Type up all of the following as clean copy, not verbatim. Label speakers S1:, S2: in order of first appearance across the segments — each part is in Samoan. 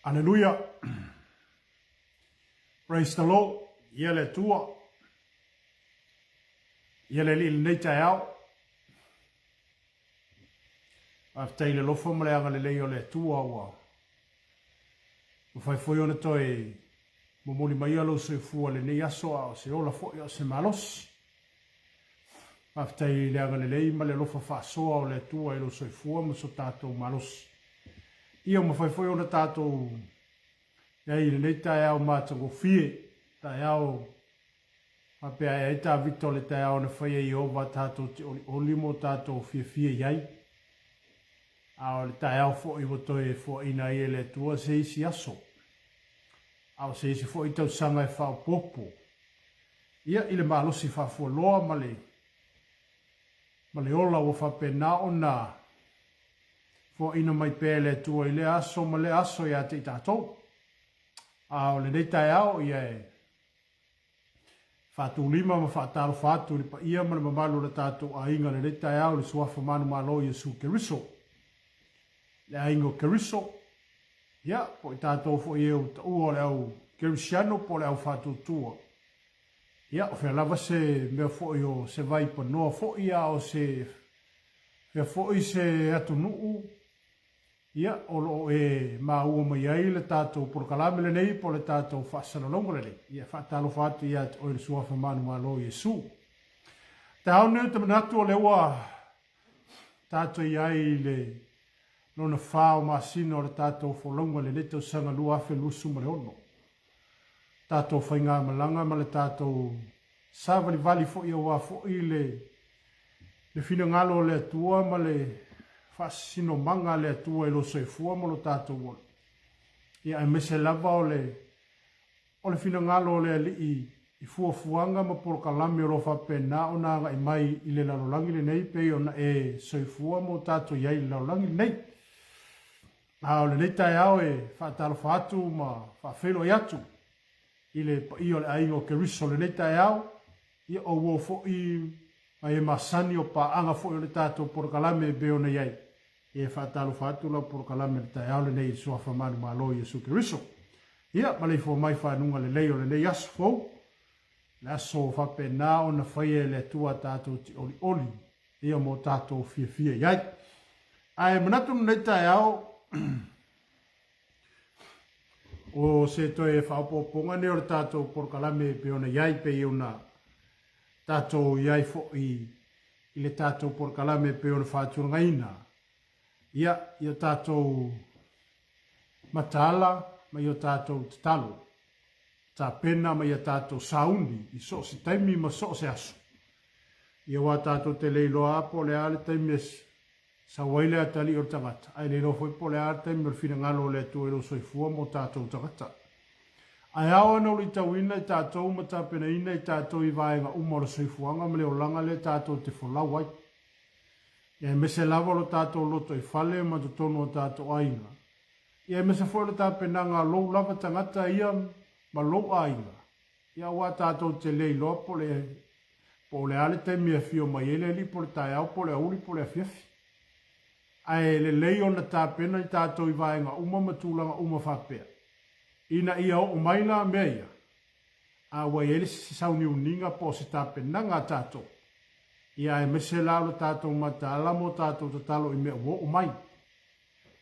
S1: Aleluia. Praise the Lord. Ia le Atua. Ia le Alii i lenei taeao. Faafetai i le alofa ma le agalelei o le Atua ua mafai foi ona toe momoli maia lou soifua i lenei aso a o se ola foi a o se malosi. Faafetai i le agalelei ma le alofa faasoa o le Atua i lou soifua ma so tatou malosi. Ia ua mafai foi ona tatou i ai i lenei taeao matagofie, taeao faapea ae ai Tavita o le taeao na faia e Ieova tatou te olioli ma o tatou fiafia i ai. A o le taeao foi ua toe foaina ai e le Atua se isi aso, a o se isi foi tausaga e faaopoopo ia i le malosi faafualoa ma le ma le ola ua faapena ona foaina mai pea e le Atua i lea aso ma lea aso ia te i tatou. A o lenei taeao ia e faatulima ma faatalofa atu i le paia ma le mamalu o le tatou aiga i lenei taeao i le Suafa manumalo o Iesu Keriso. Le aiga o Keriso, ia, po o i tatou foi e ua taua o le au Kerisiano po o le au faatuatua. Ia, o fea lava se mea foi o se vaipanoa foi a o se fea foi se atunuu, ia, o lo o e maua mai ai le tatou polokalame lenei po o le tatou faasalalauga lenei. Ia, e faatalofa atu ia te oe i le Suafa manumalo o Iesu. Taeao nei ou te manatu o lea ua tatou i ai i le lona fa o masina o le tatou folauga i lenei tausaga 2026. Tatou faigamalaga ma le tatou savalivali foi aua foi le le finagalo o le Atua ma le faasinomaga a le Atua i lo soifua ma lo tatou ola. Ia aemaise lava o le o le finagalo o le Alii i fuafuaga ma polokalame o lo o faapena ona agai mai i le lalolagi lenei pei ona e soifua ma o tatou i ai i le lalolagi lenei. A o lenei taeao e faatalofa atu ma faafeiloai atu i le paia o le aiga o Keriso i lenei taeao, ia o uo foi ma e masani o paaga foi o le tatou polokalame e pei ona i ai. E faatalofa atu lau polokalame i le taeao lenei i le Suafa manumalo o Iesu Keriso. Ia, maleifua mai fanuga lelei o lenei aso fou, le aso faapena ona faia e le Atua tatou te olioli ia mo tatou fiafia i ai. Ae manatu lenei taeao, o se toe faaopoopoga nei o le tatou polokalame e pei ona i ai, pei ona tatou i ai foi i le tatou polokalame e pei ona faatulagaina, ia, i o tatou mataala ma i o tatou tatalo, tapena ma ia tatou sauni i so o se taimi ma so o se aso. Ia aua tatou te le iloa lava po o le a le taimi e Sau ai le atalii o le tagata, ae le iloa foi po o le a le taimi o le finagalo o le Atua i lou soifua mo tatou tagata. Ae ao ona luitauina i tatou ma tapenaina i tatou i vaega uma o le soifuaga ma le olaga lea tatou te folau ai. Ia aemaise lava o lo tatou lotoifale ma totonu o tatou aiga. Ia aemaise foi o le tapenaga a lou lava tagata ia ma lou aiga. Ia aua tatou te le iloa po o le po o le a le taimi e afio mai ai le Alii po o le taeao po o le aoauli po o le afiafi. Ae lelei ona tapena i tatou i vaega uma ma tulaga uma faapea, ina ia oo mai la mea ia, a ua i ai le sauniuniga po o se tapenaga a tatou, ia aemaise la o le tatou mataala ma o tatou tatalo i mea ua oo mai.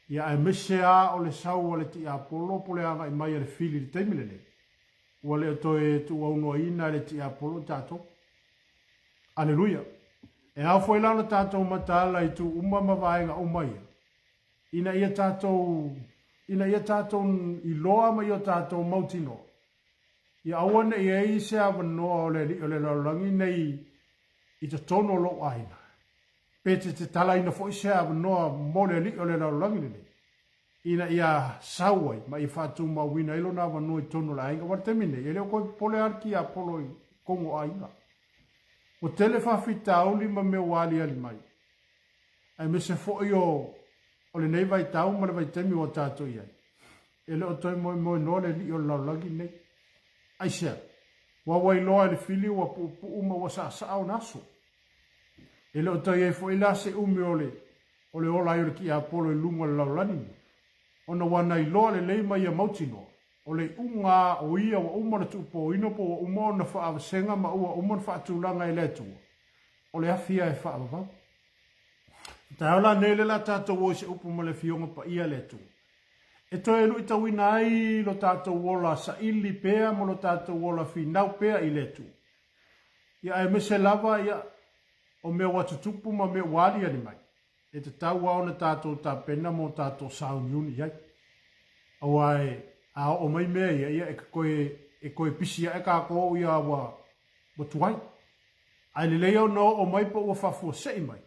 S1: Ia aemaise lava o le sau a le tiapolo po o le agai mai a le fili i le taimi lenei, Ua le o toe tuuaunoaina e le tiapolo i tatou. Aleluia! E ao foi la ona tatou mataala i itu uma ma vaega uma ia, ina ia tatou, ina ia tatou iloa ma ia tatou mautinoa, ia aua ne i i ai se avanoa o le alii o le lalolagi nei i totonu o lou aiga, pe te tatalaina foi se avanoa mo le alii o le lalolagi lenei, ina ia sau ai ma ia faatumauina ai lona avanoa i totonu o le aiga. Aua o le taimi lenei, e le o toe popole lava le tiapolo i totonu o aiga. Ua tele faafitauli ma mea ua aliali mai, aemaise foi o, o lenei vaitau ma le vaitaimi ua tatou i ai. E le o toe moemoenoa le alii o le lalolagi lenei. Aisea? Ua ua iloa e le fili ua puupuu ma ua saasaa ona aso. E le o toe i ai foi la se umi o le o le ola ai o le tiapolo i luga o le lalolagi nei. Ona ua na iloa lelei ma ia mautinoa, o le iuga a o ia ua uma ona tuupōina po ua uma ona faavasega ma ua uma ona faatulaga e le Atua, o le afi ia e faavavau. O taeao la nei lea la tatou o i se upu ma le Afioga Paia a le Atua, e toe luitauina ai lo tatou ola saili pea ma lo tatou ola finau pea i le Atua. Ia aemaise lava ia o mea ua tutupu ma mea ua aliali mai, e tatau lava ona tatou tapena mo tatou sauniuni i ai. Aua e, a oo mai mea ia, ia e toe, e toe pisi ae tatou ia ua, ua tuai. Ae lelei ona oo mai po ua faafuasei mai,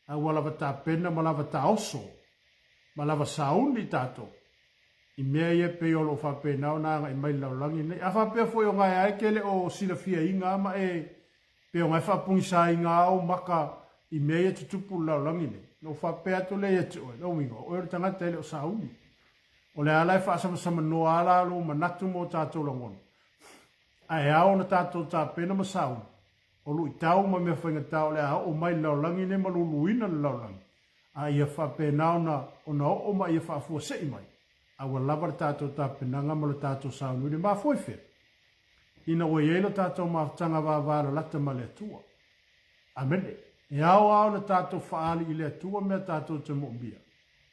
S1: a ua lava tapena ma lava taoso ma lava sauni tatou i mea ia e pei o lo o faapena ona agai mai i le lalolagi lenei. A faapea foi o gae e te le o silafiaina ma e pei o gae faapugisaina lava ou maka i mea ia e tutupu i le lalolagi nei, ona ou faapea atu lea ia te oe, lona uiga, o oe o le tagata e le o sauni. O le a la e faasamsamanoa lava la lou manatu ma o tatou lagona, ae ao ona tatou tapena ma sauni, o luitau ma mea faigata o le a oo mai i le lalolagi nei ma luluina le lalolagi, a ia faapena ona ona oo ma ia faafuasei mai, a ua lava le tatou tapenaga ma le tatou sauniuni. Mafua i fea? Ina ua i ai lo tatou mafutaga vavalalata ma le Atua. Amene. E ao lava ona tatou faaali i le Atua mea tatou te moomia.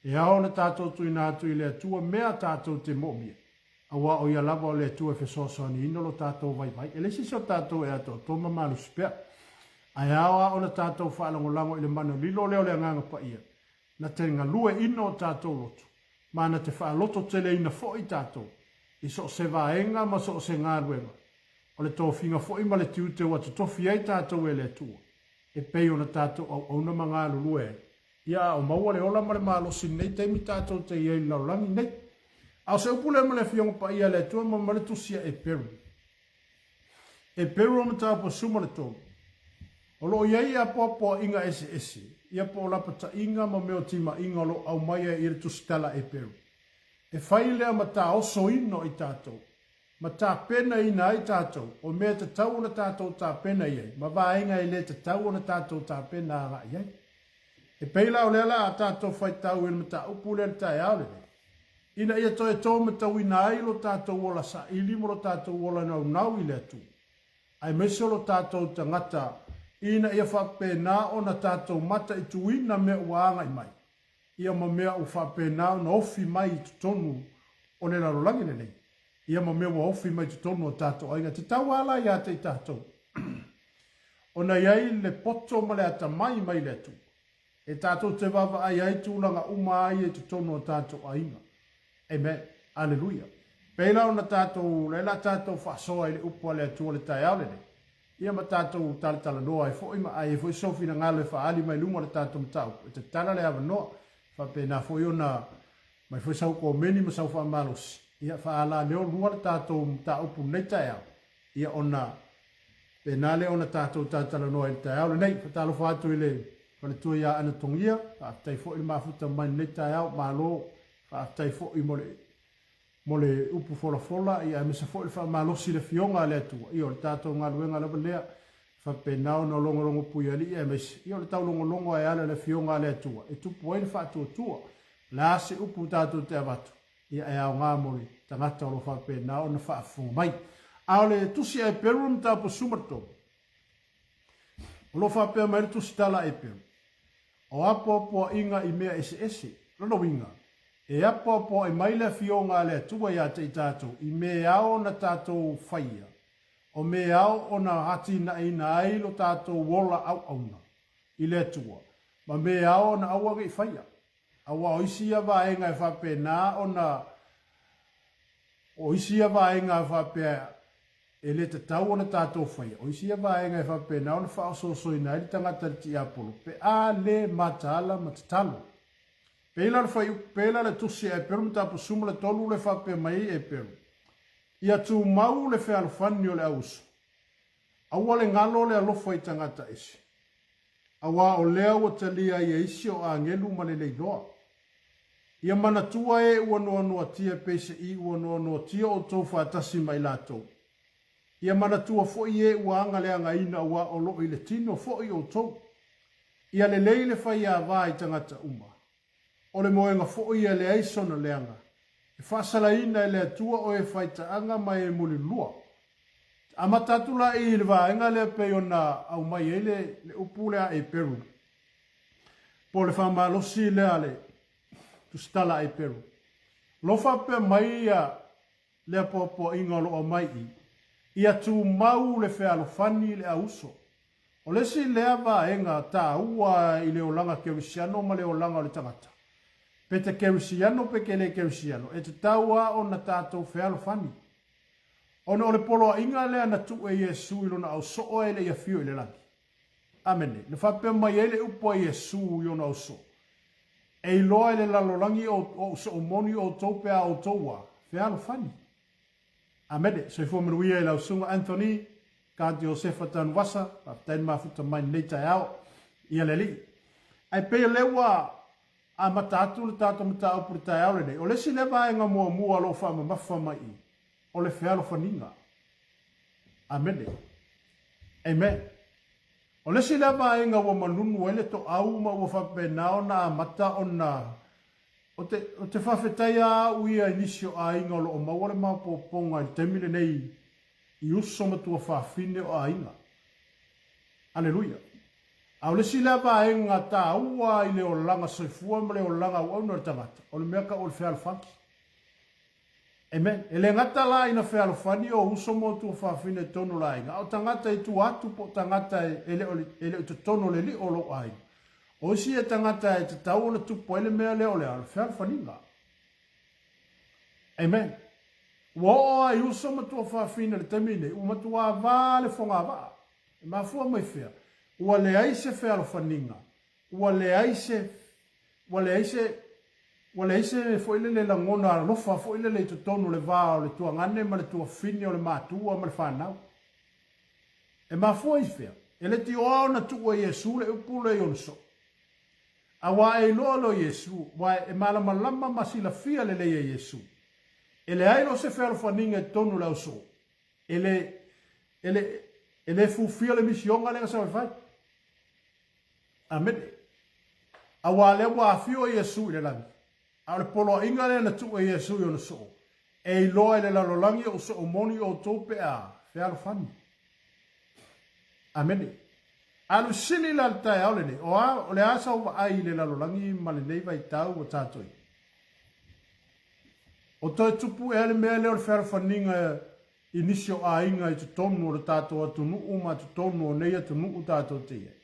S1: E ao ona tatou tuuina atu i le Atua mea tatou te moomia. Aua o Ia lava o le Atua e fesoasoaniina lo tatou vaivai. E leai se isi o tatou e atoatoa ma malosi pea. Ae ao lava ona tatou faalagolago i le mana lilo lea o le Agaga Paia, na te galueina o tatou loto, ma na te faalototeleina foi tatou i so o se vaega ma so o se galuega, o le tofiga foi ma le tiute ua totofi ai tatou e le Atua, e pei ona tatou auauna ma galulue ai. Ia a o maua le ola ma le malosi i lenei taimi tatou te i ai i le lalolagi nei. A o se upu lea ma le Afioga Paia a le Atua ma ma le Tusi a Eperu. Eperu o Mataupu 13. O lo o i ai apoapoaiga eseese, ia po o lapataiga ma meotimaiga o lo o aumaia i le tusitala Eperu. E fai lea ma taosoina i tatou, ma tapenaina ai tatou, o mea e tatau ona tatou tapena i ai, ma vaega e le tatau ona tatou tapena agai i ai. E pei la o lea la a tatou faitau i le mataupu lea i le taeao lenei, ina ia toe tōmatauina ai lo tatou ola saili ma lo tatou ola naunau i le Atua, aemaise o lo tatou tagata ina ia faapena ona tatou mataituina mea ua agai mai, ia ma mea ua faapena ona ofi mai i totonu o le lalolagi lenei, ia ma mea ua ofi mai i totonu o tatou aiga. E tatau lava la ia te i tatou ona i ai le poto ma le atamai mai le Atua e tatou te vaavaai ai tulaga uma a ia i totonu o tatou aiga. Amen. Aleluia. Pei la ona tatou, lea la tatou faasoa i le upu a le Atua i le taeao lenei. Ia ma tatou talatalanoa ai foi ma ai foi sou finagalo e faaali mai luga o le tatou mataupu e tatala le avanoa. Faapena foi ona mai foi sau komeni ma sau faamalosi. Ia faalaleo lua le tatou mataupu lenei taeao. Ia ona pena lea ona tatou talatalanoa i le taeao lenei. Faatalofa atu i le faletua ia Ana Togia. Faafetai foi le mafuta mai lenei taeao. Malo. Faafetai foi mo le mo le upu folafola, ia aemaise foi le faamalosi i le Afioga a le Atua. Ia o le tatou galuega lava lea, faapena ona logologo puialii aemaise, ia o le taulogologo ae ala i le Afioga a le Atua e tupu ai le faatuatua. O le a se upu tatou te avatu, ia e aoga mo le tagata o lo o faapena ona faafofoga mai. A o le tusi a Eperu mataupu 13, o lo o faapea mai le tusi tala a Eperu, O apoapoaiga i mea eseese. Lona uiga, e apoapoai mai le Afioga a le Atua ia te i tatou i mea e ao ona tatou faia, o mea e ao ona atinaeina ai lo tatou ola auauna i le Atua, ma mea e ao ona aua ne i faia. Aua o isi ia vaega e faapena ona, o isi ia vaega e faapea e le tatau ona tatou faia, o isi ia vaega e faapena ona faaosoosoina ai le tagata i le tiapolo pe a le mataala ma tatalo. Pei la o le fuaiupu, pei la le tusi a Eperu mataupu 13 le faapea mai ai Eperu, Ia tumau le fealofani o le auuso, aua le galo le alofa i tagata ese, aua o lea ua talia ai e isi o agelu ma le leiloa. Ia manatua e ua noanoatia peise'i ua noanoatia outou faatasi ma i latou. Ia manatua foi e ua agaleagaina aua o lo o i le tino foi outou. Ia lelei le faiava i tagata uma. O le moega foi ia e leai sona leaga, e faasalaina e le Atua o e faitaaga ma e mulilua. Amata atu la i le vaega lea pei ona aumai ai le, le upu lea a Eperu, po o le faamalosi lea a le tusitala a Eperu. O lo o faapea mai ia le apoapoaiga o lo o aumai i, Ia tumau le fealofani i le auuso. O le isi lea vaega taua i le olaga kerisiano ma le olaga o le tagata. Pe te kerisiano pe ke le kerisiano, e tatau lava ona tatou fealofani. Ona o le poloaiga lea na tuu e Iesu i lona ausoo e le i afio i le lagi. Amene. Na faapea mai ai le upu a Iesu i ona ausoo, E iloa e le lalolagi o ou soo moni outou pe a outou a fealofani. Amene. Soifua manuia i lau Susuga Anthony Ka Josefa Tanuvasa, faafetai le mafuta mai lenei taeao ia le Alii. Ae pei o lea ua amata atu le tatou mataupu i le taeao lenei, o le isi lea vaega muamua o lo o faamamafa mai i, o le fealofaniga. Amene. Amen. O le isi lea vaega ua manunu ai le toau ma ua faapena ona amata ona Ou te, ou te faafetai lava au ia i nisi o aiga o lo o maua le maopoopoga i le taimi lenei i uso ma tuafafine o aiga. Aleluia. A o le isi lea vaega taua i le olaga soifua ma le olaga auauna o le tagata, o le mea tau o le fealofani. Amen. E le gata la ina fealofani o uso ma o tuafafine i totonu o le aiga, a o tagata i tua atu po o tagata e le o, e le o i totonu o le lio o lou aiga. O isi ia tagata e tatau ona tupu ai le mea lea o le a, o le fealofaniga. Amen. Ua oo lava i uso ma tuafafine i le taimi nei, ua matuā va le fogavaa. E mafua mai fea? Ua leai se fealofaniga, ua leai se, ua leai se, ua leai se foi lele lagona alofa foi lele i totonu o le va o le tuagane ma le tuafine o le matua ma le fanau. E mafua i fea? E le tioa ona tuu e Iesu le upu lea i ona soo. Auā e iloa loa Iesu, uae e malamalama ma silafia lelei e Iesu. E leai loa se fealofaniga i totonu o le ausoo. E le, e le, e le fufia le misioga lea na sau e fai. Amene. Auā lea ua afio Iesu i le lagi. A o le poloaiga lea na tuu e Iesu i ona soo, e iloa e le lalolagi ou soo moni outou pe a fealofani. Amene. Alu sili la le taeao lenei, o a, o le a sau vaai i le lalolagi ma lenei vaitau ua tatou i ai? O toe tupu ea le mea lea o le fealofaniga i nisi o aiga i totonu o le tatou atunuu ma totonu o nei atunuu tatou te i ai?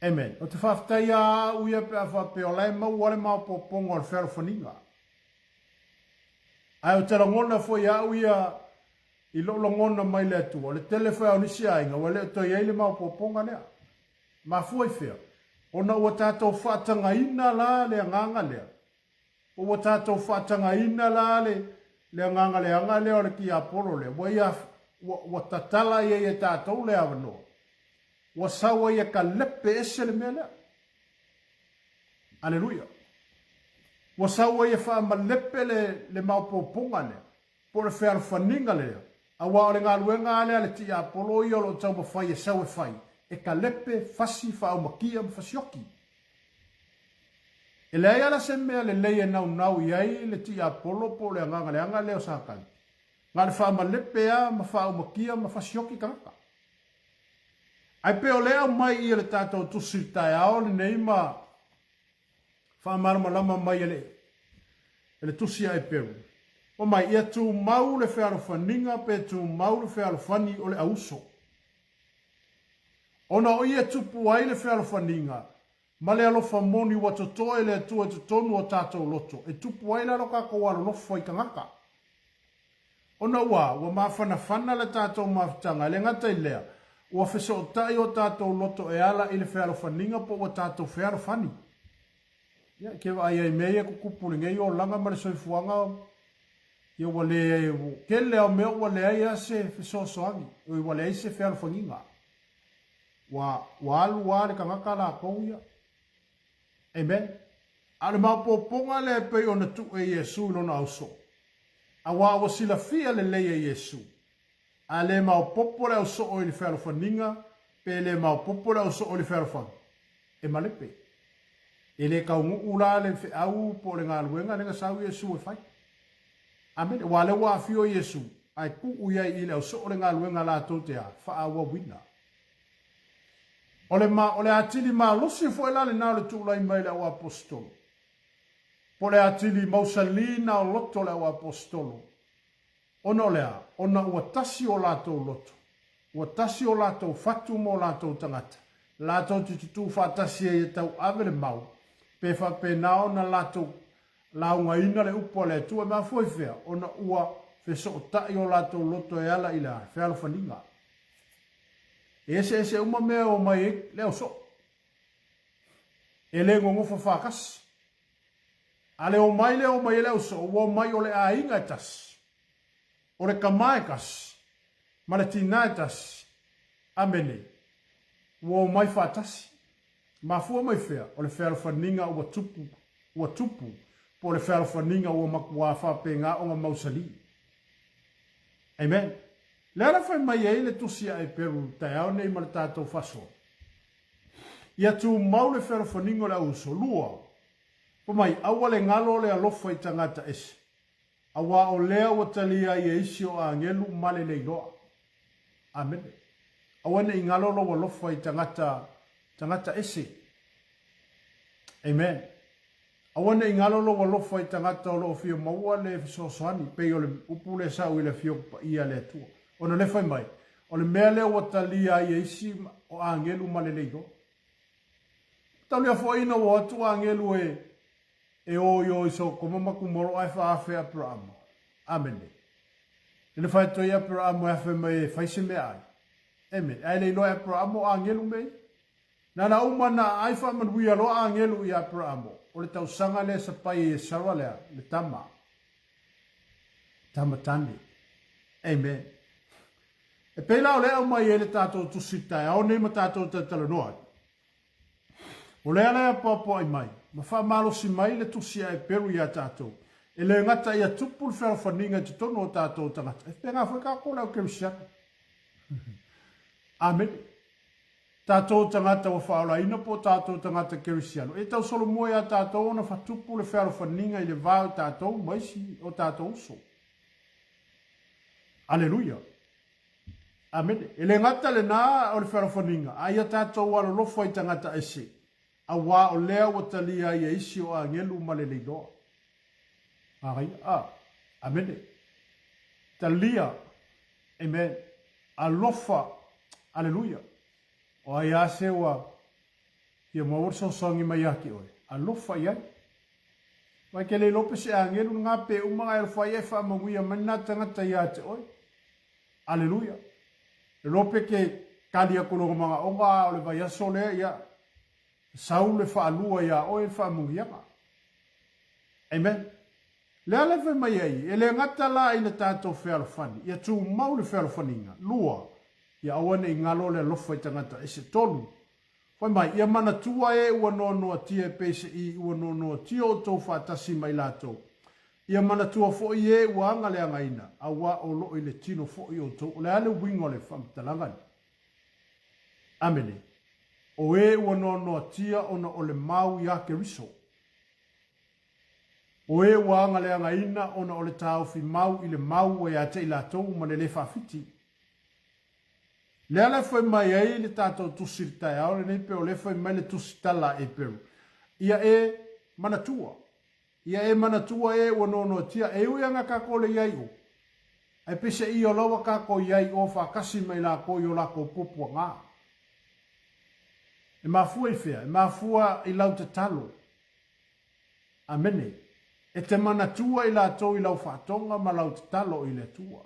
S1: Amen. Ou te faafetai a au ia pe a faapea o la e maua le maopoopoga o le fealofaniga. Ae ou te lagona foi au ia i lou lagona mai le Atua, o le tele foi o nisi aiga ua le o toe i ai le maopoopoga lea. Mafua i fea? Ona ua tatou faatagaina la le agaga lea. Ua tatou faatagaina la le, le agaga leaga lea o le tiapolo lea, ua ia, ua, ua tatala i ai e tatou le avanoa. Ua sau ai e kalepe ese le mea lea. Aleluia. Ua sau ai e faamalepe le, le maopoopoga lea. Po o le fealofaniga lea, aua o le galuega lava lea a le tiapolo ia o lo o taumafai e sau e fai, e kalepe, fasi, faaumakia ma fasioki. E leai lava la se mea lelei e naunau i ai le tiapolo po o le agaga leaga lea o Satani, na o le faamalepe lava ma faaumakia ma fasioki tagata. Ae pei o lea e aumai i le tatou tusi i le taeao lenei ma faamalamalama mai e le, e le tusi a Eperu. Fai mai, ia tumau le fealofaniga pe tumau le fealofani o le auso. Ona o i e tupu ai le fealofaniga ma le alofa moni ua totoe le Atua i totonu o tatou loto, e tupu ai la lo tatou alolofa i tagata. Ona ua, ua mafanafana le tatou mafutaga, e le gata i lea, ua fesootai o tatou loto e ala i le fealofaniga po ua tatou fealofani. Ia, ke vaai ai mea ia tutupu i lenei olaga ma le soifuaga, ia ua le, tele lava o mea ua leai lava se fesoasoani, oi ua leai se fealofaniga. Ua, ua alu lava le tagata latou ia. Amen. A o le maopoopoga lea e pei ona tuu e Iesu i lona ausoo, auā ua silafia lelei e Iesu, a le maopopo le ausoo i le fealofaniga pe le maopopo le ausoo i le fealofani, e malepe. E le tauguu la le feau po o le galuega lea na sau Iesu e fai. Amene. Aua o lea ua afio Iesu, ae tuu i ai i le ausoo le galuega latou te a? Faaauauina. O le, ma, o le atili malosi foi la lena o le tulai mai le auaposetolo. Po o le atili mausali na o loto o le auaposetolo. Ona o le a? Ona ua tasi o latou loto, ua tasi o latou fatu ma o latou tagata, latou te tutū faatasi ai e tauave le mau, pe faapena ona latou laugaina le upu a le Atua. E mafua i fea? Ona ua fesootai o latou loto e ala i le a? Fealofaniga. E eseese uma mea e omai ai le ausoo. E le gogofa faatasi. A le omai lea omai ai le ausoo, ua omai o le aiga e tasi, o le tama e tasi, ma le tina e tasi. Amene. Ua omai faatasi. Mafua mai fea? O le fealofaniga ua tupu, ua tupu, po o le fealofaniga ua matuā faapena ona mausali. Amen. Le ala fai mai ai le Tusi a Eperu i le taeao nei ma le tatou faasoa. Ia tumau le fealofaniga o le auuso. 2. Fai mai, aua le galo le alofa i tagata ese, auā o lea ua talia ai e isi o agelu ma le leiloa. Amene. Aua ne i galo lou alofa i tagata, tagata ese. Amen. Aua ne i galo lou alofa i tagata o lo o fia maua le fesoasoani, pei o le upu lea sa ui i le Afioga Paia a le Atua. Ona o lea fai mai, o le mea lea ua talia ai e isi o agelu ma le leiloa. Taulia foi ina ua o atu agelu e e o i o i Sotoma ma Kumoro ae faafe Aperaamo. Amene. Lele fai atu ai Aperaamo e afe mai e fai se meaai. Amen. Ae le iloa e Aperaamo o agelu mea ia. Nana uma na aai faamanuia loa agelu i Aperaamo, o le tausaga lea sapai ai e Sara lea, le tama. Tama tane. Amen. E pei la o lea e aumai ai le tatou tusi taeao nei ma tatou talatalanoa ai. O lea la e apoapoai mai ma faamalosi mai le tusi a Eperu iā tatou, e le gata ia tupu le fealofaniga i totonu o tatou tagata, e faapena foi tatou le au kerisiano. Amene. Tatou tagata ua faaolaina po o tatou tagata kerisiano, e tausolomua iā tatou ona fatupu le fealofaniga i le va o tatou ma isi o tatou uso. Aleluia! Amene. E le gata lena o le fealofaniga, a ia tatou alolofa i tagata ese, auā o lea ua talia ai e isi o agelu ma le leiloa. Manaia. A. Amene. Talia. Amen. Alofa. Aleluia. O ai a se ua fia maua le fesoasoani mai ia te oe, alofa i ai. Mai ke le iloa pe se agelu na pe uma na e alofa ai e faamanuia mai na tagata ia te oe. Aleluia. Le iloa pe ke kali atu lona manaoga a o le vaiaso lea ia sau le faalua ia oe le faamanuiaga. Amen. Le ala e fai mai ai, e le gata la i le tatou fealofani, ia tumau le fealofaniga. 2, ia aua ne i galo le alofa i tagata ese. 3, Fai mai, ia manatua e ua noanoatia e pei se i ua noanoatia outou faatasi ma i latou. Ia manatua foi e ua agaleagaina, auā o lo o i le tino foi outou. O le a le uiga o le faamatalaga lea? Amene. O e ua noanoatia ona o le mau iā Keriso. O e ua agaleagaina ona o le taofi mau i le mau ua ia te i latou ma le le faafiti. Lea la e fai mai ai le tatou tusi i le taeao lenei pe o lea e fai mai le tusi tala a Eperu. Ia e manatua. Ia e manatua e ua noanoatia e ui ana tatou le iai o. Ae peiseai o la ua tatou iai o faatasi ma i latou i o latou puapuaga. E mafua i fea? E mafua i lau tatalo. Amene. E te manatua i latou i lau faatoga ma lau tatalo i le Atua.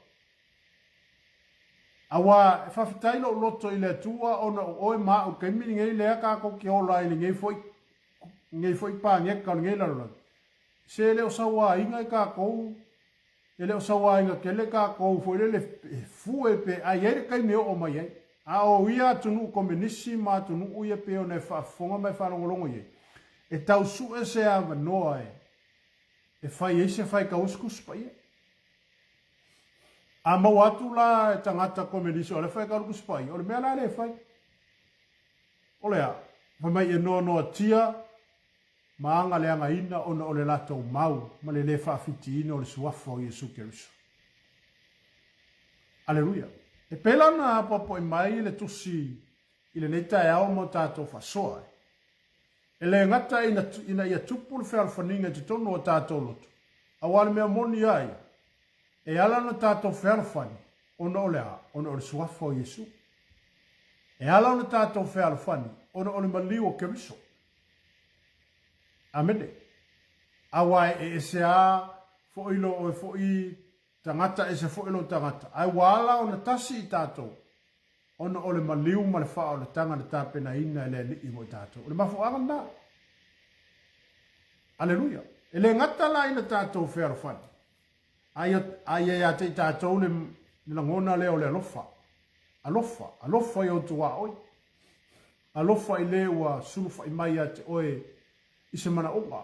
S1: Auā, e faafetai lou loto i le Atua ona o oe ma au i le taimi lenei lea tatou te ola ai i lenei foi, lenei foi paneta o lenei lalolagi. Se e le o sauaina i tatou, e le o sauaina tele tatou foi lele e fue pe a i ai le taimi e oo mai ai. A o ia atunuu komenisi ma atunuu ia pei ona e faafofoga ma e faalogologo i ai, e tau sue se avanoa e, e fai ai se faitauusikusi paia. A maua atu la e tagata komenisi o le fai ka luku sipai, o le mea la lea e fai. O le a, fai mai e noanoatia ma agaleagaina ona o le latou mau ma le lē faafitiina o le Suafa o Iesu Keriso. Aleluia! E pei la ona apoapoai mai le Tusi i lenei taeao ma o tatou faasoa ai. E le gata ina, ina ia tupu le fealofaniga i totonu o tatou loto, aua le mea moni a ia, e ala ona tatou fealofani ona o le a? Ona o le Suafa o Iesu. E ala ona tatou fealofani ona o le maliu o Keriso. Amene. Aua e ese a foi lo oe foi tagata, ese foi lou tagata, ae ua ala ona tasi i tatou, ona o le maliu ma le faaolataga na tapenaina e le Alii mo i tatou. O le mafuaaga lena. Aleluia. E le gata la ina tatou fealofani, a ia, a ia ia te i tatou le, le lagona lea o le alofa. Alofa, alofa i ou tuaoi. Alofa i le ua sulufai mai ia te oe i se manaoga.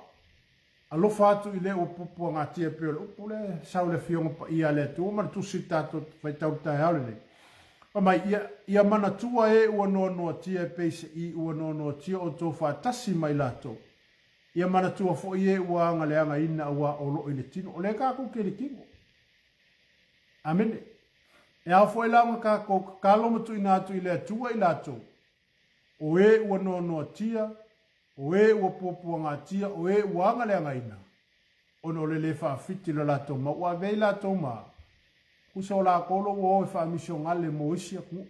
S1: Alofa atu i le ua puapuagatia e pei o le upu lea e sau i le Afioga Paia a le Atua ma le Tusi i le tatou faitau i le taeao lenei. Fai mai, ia, ia manatua e ua noanoatia e pei se i ua noanoatia outou faatasi ma i latou. Ia manatua foi e ua agaleagaina aua o lo o i le tino. O lea tatou te i le tino. Amene. E ao foi la ona tatou tatalo ma tuuina atu i le Atua i latou, o e ua noanoatia, o e ua puapuagatia, o e ua agaleagaina, ona o le le faafiti o le latou mau. Ua avea i latou ma tusa o lakou lo ua o e faamisionale mo isi atunuu.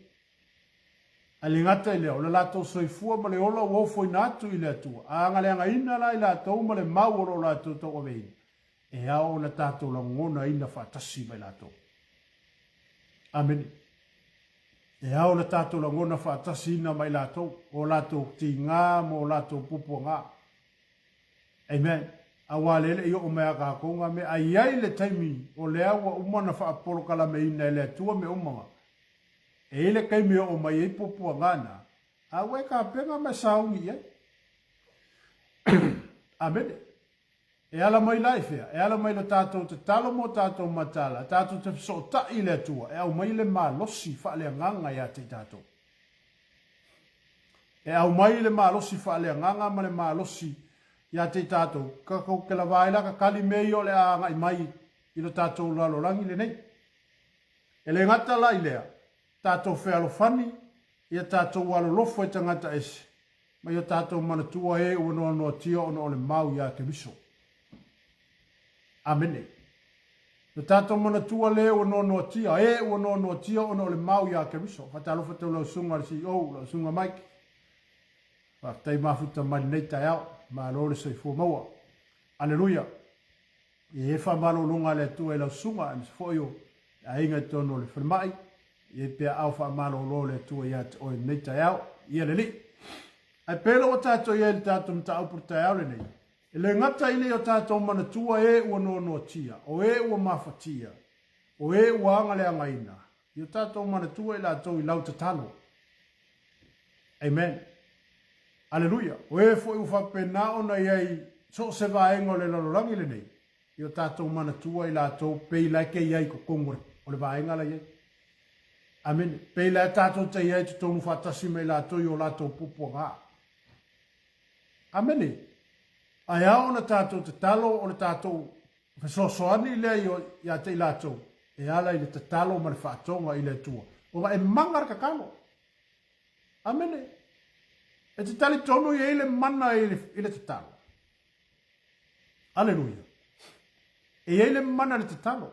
S1: Ae le gata i lea, o le latou soifua ma le ola ua ofoina atu i le Atua, a agaleagaina la i latou ma le mau o lo o latou tauaveina, E ao ona tatou lagonaina faatasi ma i latou. Amene. E ao ona tatou lagona faatasiina ma i latou, o latou tigā ma o latou puapuagā. Amen. Aua lea e le i oo mai a tatou ngā mea, a i ai le taimi o lea ua uma ona faapolokalameina e le Atua mea uma ngā, e i ai le taimi e oo mai ai puapuagā na, a ua e tapena ma e sauni i ai. Amene. E ala mai la i fea? E ala mai i lo tatou tatalo ma o tatou mataala, tatou te fesootai i le Atua e aumai le malosi faaleagaga ia te i tatou. E aumai le malosi faaleagaga ma le malosi ia te i tatou, tatou te lava ai la tatali mea ia o le a agai mai i lo tatou lalolagi lenei. E le gata la i lea, tatou fealofani ia tatou alolofa i tagata ese, ma ia tatou manatua e ua noanoatia ona o le mau iā Keriso. Amene. Ia tatou manatua le ua noanoatia, e ua noanoatia ona o le mau iā Keriso. Faatalofa tau lau susuga i le CEO, lau susuga Mike. Faafetai mafuta mai lenei taeao. Malo le soifua maua. Aleluia. E faamalologa a le Atua i lau susuga, aemaise foi o le aiga i totonu o le falemai. E pea ao faamalolo le Atua ia te oe lenei taeao. Ia le Alii. Ae pei ua tatou i ai i le tatou mataupu i le taeao lenei, e le gata i le o tatou manatua e ua noanoatia, o e ua mafatia, o e ua agaleagaina, i o tatou manatua i latou i lau tatalo. Amen. Aleluia. O e foi ua faapena ona i ai so o se vaega o le lalolagi lenei, i o tatou manatua i latou pei la e ke i ai i totonu o le vaega la i ai. Amene. Pei la e tatou te i ai i totonu faatasi ma i latou i o latou puapuaga. Amene. Ae ao ona tatou tatalo o le tatou fesoasoani lea ia te i latou e ala i le tatalo ma le faatoga i le Atua. Ona e maga le tatalo. Amene. E te talitonu i ai le mana i le tatalo. Aleluia. E i ai le mana i le tatalo.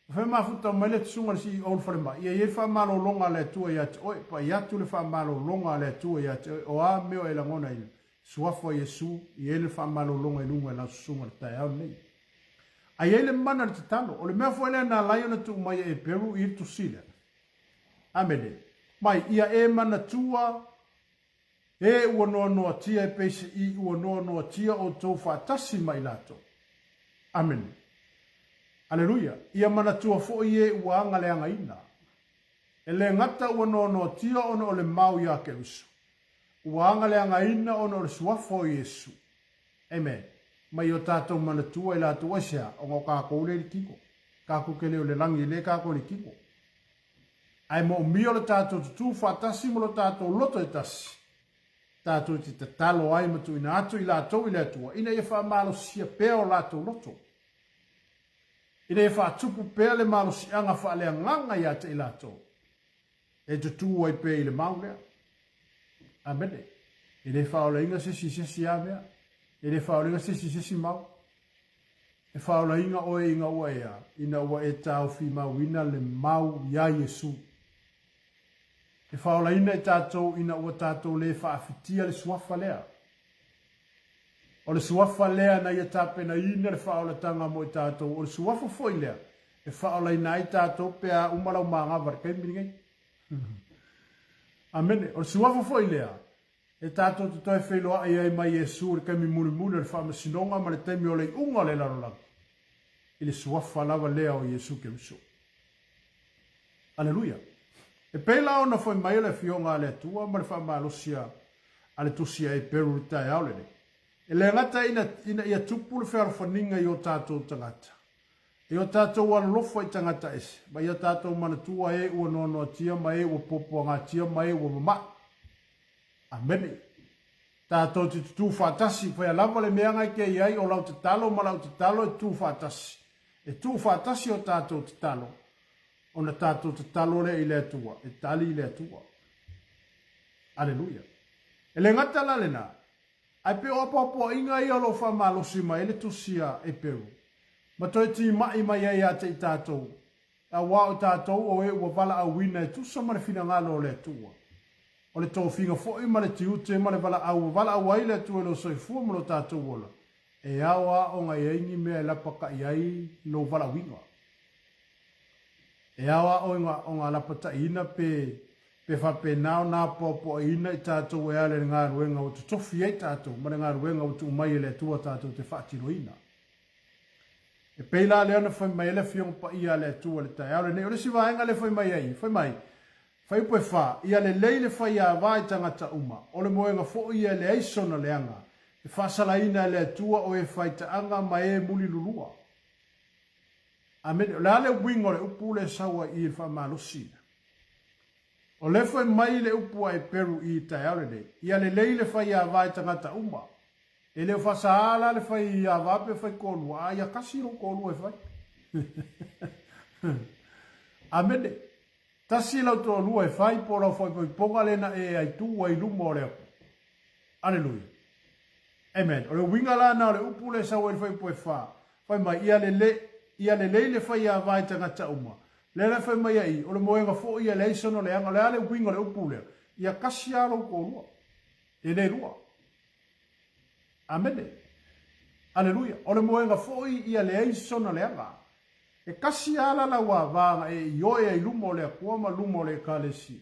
S1: Ua fai mafuta mai le susuga i le CEO o le falemai, ia i ai le faamalologa a le Atua ia te oe, pai atu le faamalologa a le Atua ia te oe, o a mea e lagonaina, Suafa o Iesu, i ai le faamalologa i luga i lau susuga i le taeao lenei. A i ai le mana i le tatalo, o le mea foi lea na ala ai ona tuu mai e Eperu i le tusi lea. Amene. Mai, ia e manatua E ua noanoatia e pei se i ua noanoatia outou faatasi ma i latou. Amene. Aleluia. Ia manatua foi e ua agaleagaina. E le gata ua noanoatia ona o le mau iā Keriso, ua agaleagaina ona o le suafa o Iesu. Amen. Mai o tatou manatua i latou aisea, ona o tatou lea i le tino. Tatou te le o le lagi, e le tatou i le tino. Ae moomia lo tatou tutū faatasi ma lo tatou loto e tasi. Tātou te tatalo ai ma tuuina atu i latou i le Atua, ina ia faamalosia pea o latou loto, ina ia faatupu pea le malosiaga faaleagaga ia te i latou, e tutū ai pea i le mau lea. Amene. E le faaolaina se isi i se isi lava mea. E le faaolaina se isi i se isi mau. E faaolaina oe ina ua e a? Ina ua e taofimauina le mau iā Iesu. E faaolaina i tatou ina ua tatou le faafitia le suafa lea. O le suafa lea na ia tapenaina le faaolataga mo i tatou, o le suafa foi lea e faaolaina ai tatou pe a uma lau manava i le taimi lenei. Amene. O le suafa foi lea e tatou te toe feiloai ai ma Iesu i le taimi mulimuli o le faamasinoga ma le taimi o le iuga o le lalolagi, i le suafa lava lea o Iesu Keriso. Aleluia! E pei la ona fai mai le Afioga a le Atua ma le faamalosi a le Tusi a Eperu i le taeao lenei, e le gata ina, ina ia tupu le fealofaniga i o tatou tagata, i o tatou alolofa i tagata ese, ma ia tatou manatua e ua noanoatia ma e ua puapuagatia ma e ua mama'i. Amene. Tatou te tutū faatasi, faia lava le mea na e te i ai, o lau tatalo ma lau tatalo e tutū faatasi. E tuu faatasi o tatou tatalo, ona tatou tatalo lea i le Atua, e tali le Atua. Aleluia. E le gata la lena, ae pei o apoapoaiga ia o lo o faamalosi mai ai le Tusi a Eperu, ma toe timai mai ai ia te i tatou, aua o tatou o e ua valaauina e tusa ma le finagalo o le Atua. O le tofiga foi ma le tiute ma le valaau ua valaau ai le Atua i lou soifua ma lo tatou ola, E ao lava ona i ai ni mea e lapata'i ai lou valaauina. E ao lava ona lapata'iina pe pe faapena ona apoapoaiina i tatou e ala i le galuega ua totofi ai tatou ma le galuega ua tuu mai e le Atua tatou te faatinoina. E pei la lea ona fai mai ai le Afioga Paia a le Atua i le taeao lenei. O le isi vaega lea e fai mai ai, fai mai, Fuaiupu e fa, Ia lelei le faiava i tagata uma, o le moega foi ia e leai sona leaga, e faasalaina e le Atua o e faitaaga ma e mulilulua. Amene. O le a le uiga o le upu lea e sau ai i i le faamalosi? O lea fai mai le upu a Eperu i i taeao lenei, Ia lelei le faiava i tagata uma. E le o faasaā la le faiava pe faitoalua, a ia kasi lou toalua e fai. Amene. Tasi lau toalua e fai po o lau faaipoipoga lea na e aitu ai i luma o le Atua. Aleluia. Amen. O le uiga la na o le upu lea e sau ai le fuaiupu e fa. Fai mai, ia lele, ia lelei le faiava i tagata uma. Lea la e fai mai ai, o le moega foi ia leai sona leaga. O le a le uiga o le upu lea? Ia kasi lava lou toalua. E le lua. Amene. Aleluia. O le moega foi ia leai sona leaga. E kasi lava la lau ava na e ioe ai luma o le Atua ma luma o le Ekalesia.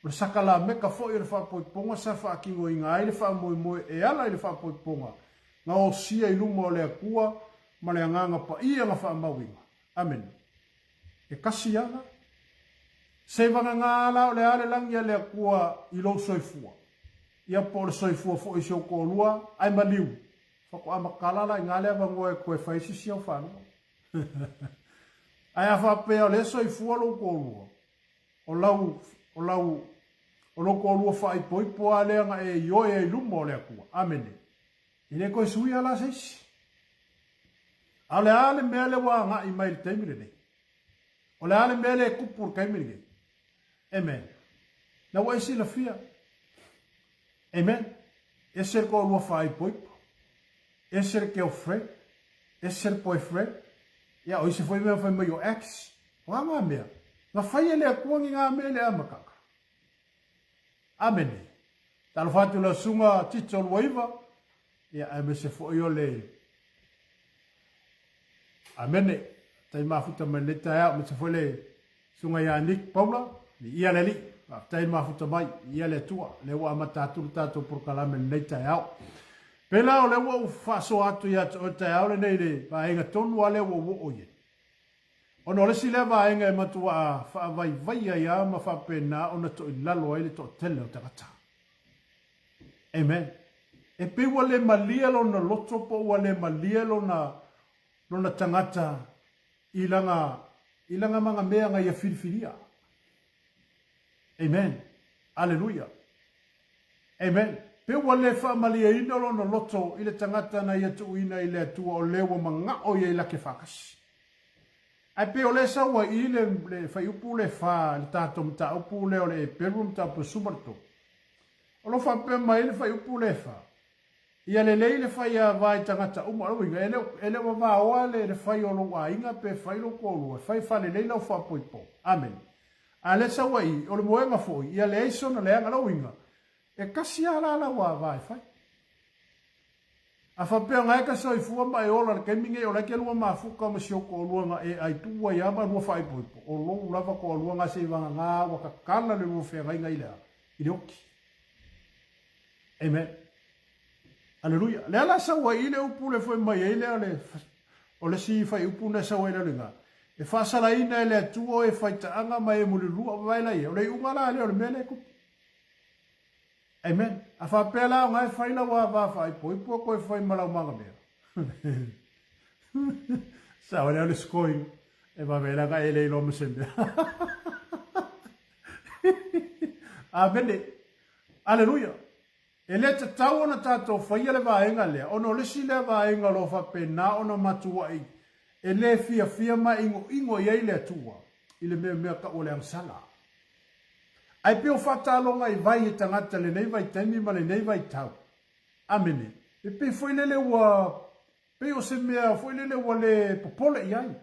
S1: O le sakalameka foi o le faapoipoga sa faatinoina ai le faamoemoe e ala i le faapoipoga na osia i luma o le Atua ma le Agaga Paia na faamauina. Amene. E kasi lava la. Se vagana la o le a le lagi a le Atua i lou soifua, ia po o le soifua foi o si ou toalua, ae maliu, faatoa matala la i ina le avanoa e toe fai ai se isi au fanua. Ae a faapea o lea e soifua lou toalua, o lau, o lau, o lou toalua faaipoipo lava lea na e ioe ai i luma o le Atua. Amene. E le toe suia la se isi. A o le a le mea lea ua agai mai i le taimi lenei? O le a le mea lea e tupu i le taimi lenei? Amen. Na ua e silafia. Amen. Ese le toalua faaipoipo. Ese le girlfriend. Ese le boyfriend. Ia, o isi foi mea fai mai o ex. O a ngā mea? Na fai e le Atua ni ngā mea i le amataga. Amene. Talofa atu lau susuga Tito Luaiva, ia aemaise foi o le Amene. Tai mafuta mai lenei taeao, aemaise foi le susuga ia Nick Paula, viia le Alii. Faafetai le mafuta mai, viia le Atua. Lea ua amata atu le tatou polokalame i lenei taeao. Pēlā o lea ua ou faasoa atu ia te oe taeao lenei i le vaega tonu lava lea ua ou oo i ai. Ona o le isi lea vaega e matuā faavaivai ai lava ma faapena ona toilalo ai le toatele o tagata. Amen. E pei ua le malie lona loto po ua le malie lona, lona tagata i lana, i lana magamea na ia filifilia. Amen. Aleluia. Amen. Pe ua le faamalieina lona loto i le tagata na ia tuuina i le Atua o le ua manao ia i lake faatasi. Ae pei o lea e sau ai i le, le fuaiupu le fa i le tatou mataupu lea o le Eperu mataupu e 13. O lo o faapea mai le fuaiupu le fa, ia lelei le faiava i tagata uma. O le uiga, e le, e le o vavaoa le, le fai o lou aiga pe fai lou toalua, e fai faalelei lau faapoipo. Amene. A lea sau ai i, o le moega foi, ia leai sona leaga. O le uiga, e kasi lava la lau ava e fai. A faapea na e ka soifua ma e ola i le taimi nei o la e te lua mafuta ma si ou toalua na e ai tuu ai lava ma lua faaipoipo, o lou lava toalua na seivagana ua tatala le lua feagaiga i le a? I le oti. Amen. Aleluia. Lea la sau ai i le upu le foi mai ai lea o le o le isi fuaiupu na sau ai lalo i ina. E faasalaina e le Atua o e faitaaga ma e mulilua vaai la ia. O le iuga la lea o le mea lea e tupu. Amen. A faapea la ona e fai lau ava faaipoipo e toe fai ma lau magamea. Sao lea o le scoring. E vave la ka e le iloa ma se mea. Amene. Aleluia. E le tatau ona tatou faia le vaega lea, ona o le isi lea vaega o lo o faapena ona matuai e le fiafia ma e igoigo i ai le Atua i le mea mea tau o le agasala. Ae pei o faataaloga i vai e tagata i lenei vaitaimi ma lenei vaitau. Amene. E pei foi lele ua, pei o se mea foi lele ua le popole i ai.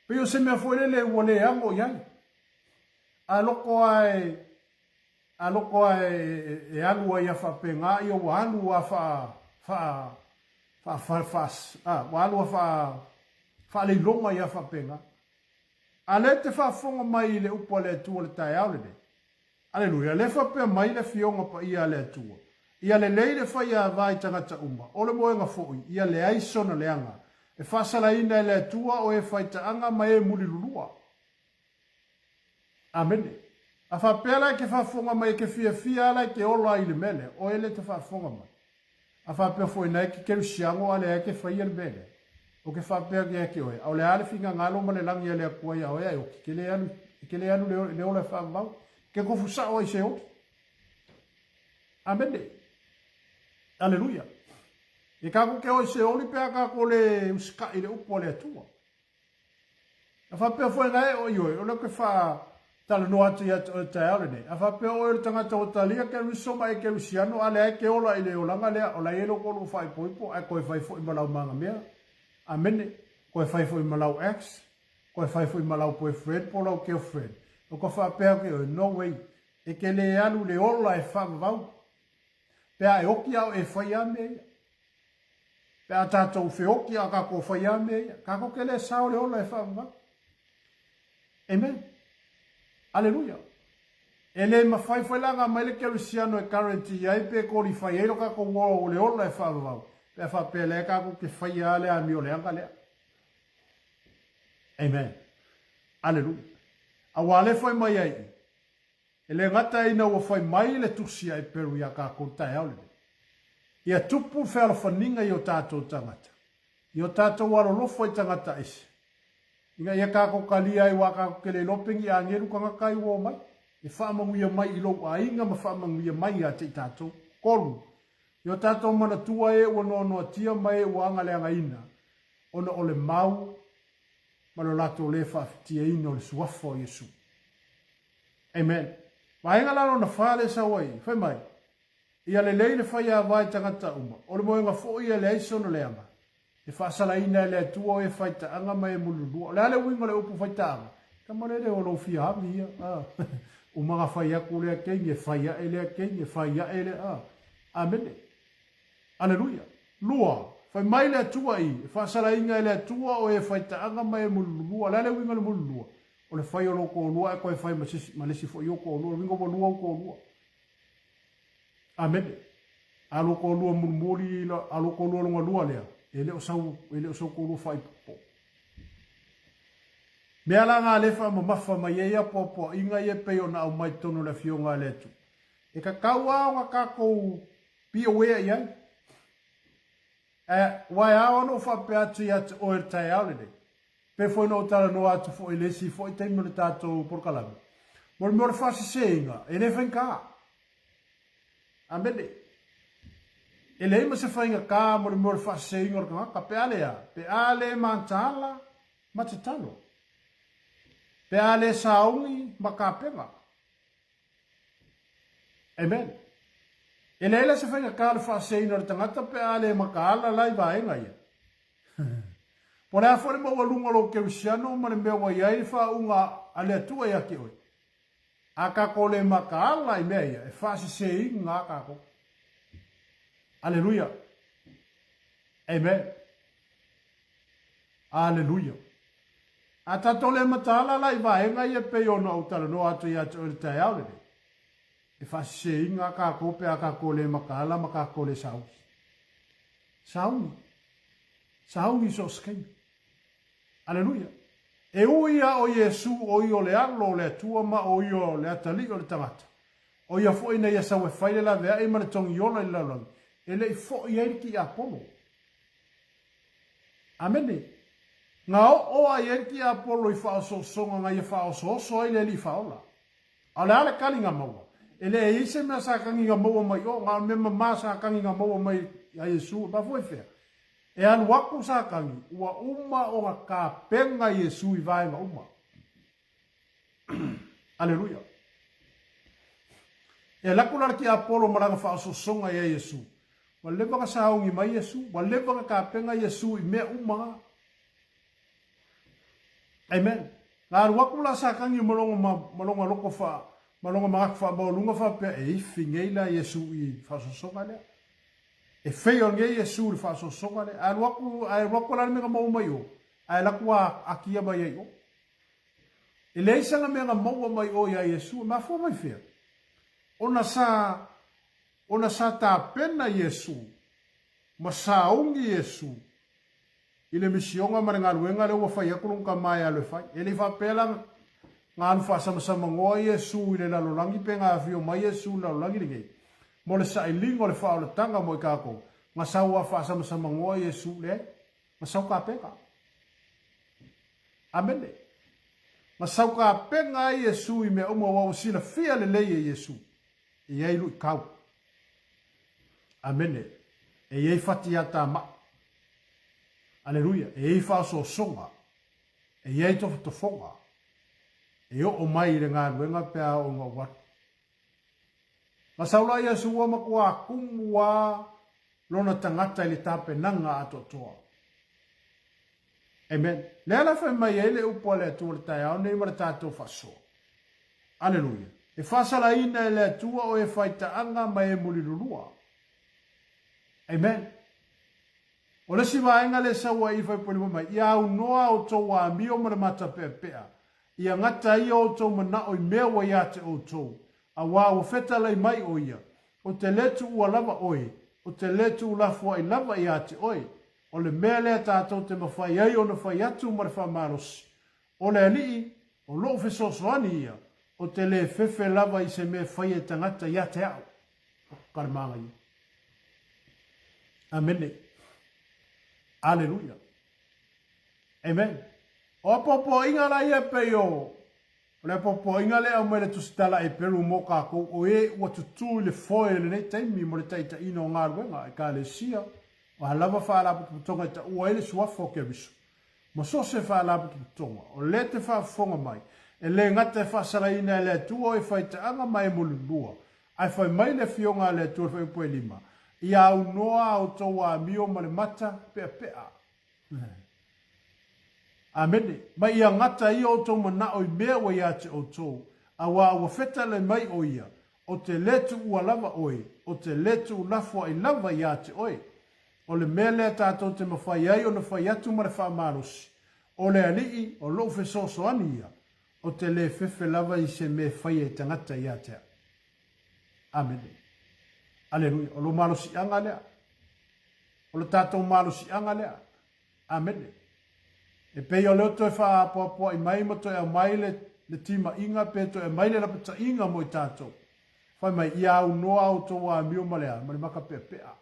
S1: Pei o se mea foi lele ua le ago i ai. A loko lava e, a loko lava e, e alu ai a faapena, ia ua alu a faa, faa, faa, faa, faa, a, ua alu a faa, faaleiloga ai a faapena. A lea e te faafofoga mai i le upu a le Atua i le taeao lenei. Aleluia! Lea e faapea mai le Afioga Paia a le Atua, Ia lelei le faiava i tagata uma, o le moega foi, ia leai sona leaga, e faasalaina e le Atua o e faitaaga ma e mulilulua. Amene. A faapea la e te faafofoga mai, e te fiafia a la e te ola ai i le mea lea, oe lea e te faafofoga mai. A faapea foi na e te kerisiano a lea e te faia le mea lea, ou te faapea atu ia te oe, a o le a le finagalo ma le lagi a le Atua ia oe ae oki, e te le alu, e te le alu le, le ola e faavavau. E te tofu sao ai se oli. Amene. Aleluia. E kākou te o i se oli pe a kākou le usikai i le upu a le Atua. A faapea foi na e o i oe, o lea ou te faatalanoa atu ia te oe i le taeao lenei. A faapea o oe o le tagata ua talia Keriso ma e Kerisiano, a lea e te ola i le olaga lea, o la e i ai lou toalua faaipoipo, ae toe fai foi ma lau magamea. Amene. Toe fai foi ma lau ex, toe fai foi ma lau boyfriend po o lau girlfriend. O ka faapea atu i oe, no way. E te le alu i le ola e faavavau. Pe a e oki a o e fai a mea ia. Pe a tatou feoki a tatou fai a mea ia. Tatou te le sao le ola e faavavau. Amen. Aleluia. E le mafai foi la ona aumai le kerisiano e guarantee ai pe qualify ai lo tatou ola o le ola e faavavau. Pe a faapea lea tatou te faia a le amio leaga lea. Amen. Aleluia. Aua le fai mai ai i. E le gata ina ua fai mai le Tusi a Eperu iā kākou i le taeao lenei, ia tupu le fealofaniga i o tātou tagata, i o tātou alolofa i tagata ese, ina ia kākou kalia ai wā kākou ke le iloa pe ni āngelu tagata ai ua omai, e faamanuia mai i lou aiga ma faamanuia mai iā te i tātou. Kolu, i o tātou manatua e ua noanoatia ma e ua agaleagaina ona o le mau ma lo latou le faafitiaina o le Suafa o Iesu. Amen. Vaega la lona fa lea e sau ai, fai mai, Ia lelei le faiava i tagata uma, o le moega foi e leai sona leaga, e faasalaina e le Atua o e faitaaga ma e mulilua. O le a le uiga o le upu faitaaga? Tama lele o lou fia havi ia, a. Uma na fai atu lea keini, e fai ae lea keini, e fai ae lea, a. Amene. Aleluia. Lua, fai mai le Atua i, e faasalaina e le Atua o e faitaaga ma e mulilua. O le a le uiga o le mulilua? O le fai o lou toalua ae toe fai ma se ma le isi foi ou toalua, o le uiga ua lua ou toalua. Amene. A lou toalua mulimuli, a lou toalua lona lua lea, e le o sau, e le o sou toalua faaipoipo. Mea la na lea e faamamafa mai ai apoapoaiga ia e pei ona aumai i totonu o le Afioga a le Atua. E tatau lava ona tatou be aware i ai. Ae, ua e ao ona ou faapea atu ia te oe i le taeao lenei, Pei foi ona ou talanoa atu foi i le isi foi taimi o le tatou polokalame, mo le mea o le faaseseina, e le faigata. Amene. E leai ma se faigata mo le mea o le faaseseina o le tagata, pe a le a? Pe a le mataala ma tatalo. Pe a le sauni ma kapena. Amen. E leai la se faigata o le faaseseina o le tagata pe a le mataala la i vaega ia. Po o le a foi le maualuga o lou kerisiano ma le mea ua i ai le faauuga a le Atua ia te oe, A tatou le mataala i mea ia, e faaseseina lava tatou. Aleluia. Amen. Aleluia. A tatou le mataala la i vaega ia pei ona ou talanoa atu ia te oe i le taeao lenei, e faaseseina lava tatou pe a tatou le mataala ma tatou le sauni. Sauni. Sauni i so o se taimi. Aleluia! E ui a o Iesu o ia o le Alo o le Atua ma o ia o le Atalii o le tagata, o ia foi na ia sau e fai le laveai ma le togi ola i le lalolagi, e le i foi ai le tiapolo. Amene. Na oo a i ai le tiapolo i faaosoosoga na ia faaosooso ai le Alii Faaola. A o le a le tali na maua? E leai ai se mea sa tagi na maua mai o, na o le mea mama sa tagi na maua mai ia Iesu, e mafua i fea? E alu atu Satani, ua uma ona tapena Iesu i vaega uma. Aleluia. E alu atu la le tiapolo ma lana faaosoosoga ia Iesu. Ua leva ona sauni mai Iesu, ua leva ona tapena Iesu i mea uma na. Amen. Na alu atu la Satani ma lona, ma lona loto faa, ma lona manatu faamaualuga faapea, e ifi nei la Iesu i faaosoosoga lea. E fail nei Iesu i le faaosoosoga lea. Ae alu atu, ae alu atu la le mea na maua mai o, ae alu atu a akia mai ai o. E leai sana mea na maua mai o ia Iesu, e mafua mai fea? Ona sa, ona sa tapena Iesu, ma sauni Iesu, i le misioga ma le galuega lea ua fai atu lona tama e alu e fai. E le i faapea la na alu faasamasamanoa Iesu i le lalolagi pe na afio mai Iesu i le lalolagi lenei mo le sailiga o le faaolataga mo i tatou, na sau lava faasamasamanoa Iesu, leai, na sau tapena. Amene. Na sau tapena ai Iesu i mea uma aua ua silafia lelei e Iesu e i ai luitau. Amene. E i ai fatiatamai. Aleluia. E i ai faaosoosoga. E i ai tofotofoga. E oo mai i le galuega pe a oo ina ou alu. Na sau la Iesu ua matua kumu a lona tagata i le tapenaga atoatoa. Amen. Lea la fai mai ai le upu a le Atua i le taeao nei ma le tatou faasoa. Aleluia. E faasalaina e le Atua o e faitaaga ma e mulilulua. Amen. O le isi vaega lea e sau ai i Faipoli fai mai, Ia aunoa outou amio ma le matapeapea, ia gata ai outou manao i mea ua ia te outou, auā ua fetalai mai o ia, Ou te le tuua lava oe, ou te le tuulafoai lava ia te oe. O le mea lea tatou te mafai ai ona fai atu ma le faamalosi, O le Alii, o lou fesoasoani ia, ou te le fefe lava i se mea e faia e tagata ia te au. Ka le māngaia. Amene. Aleluia. Amen. O apoapoaiga la ia pei o o le apoapoaiga lea e aumai le Tusitala Eperu mo kākou o e ua tutū i le foe i lenei taimi mo le taitaiina o galuega a Ekalesia, o a lava faalapotopotoga e taua ai le suafa o Keriso. Ma so o se faalapotopotoga, o lea te faafofoga mai, e le gata e faasalaina e le Atua o e faitaaga ma e mulilua, ae fai mai le Afioga a le Atua i le Fuaiupu e lima, Ia aunoa a outou amio ma le mata peapea. Amene. Ma ia gata ia outou manao i mea ua ia te outou, auā ua fetalai mai o ia, O te le tuua lava oe, o te le tuulafoai lava ia te oe. O le mea lea tatou te mafai ai ona fai atu ma le faamalosi, O le Alii, o lou fesoasoani ia, ou te le fefe lava i se mea e faia e tagata ia te au. Amene. Aleluia. O lou malosiaga lea. O le tatou malosiaga lea. Amene. E pei o lea ua toe faapoapoai mai ma toe aumai le, le timaiga pe toe aumai le lapataiga mo i tatou. Fai mai, ia aunoa outou amio ma le a? Ma le maka peapea.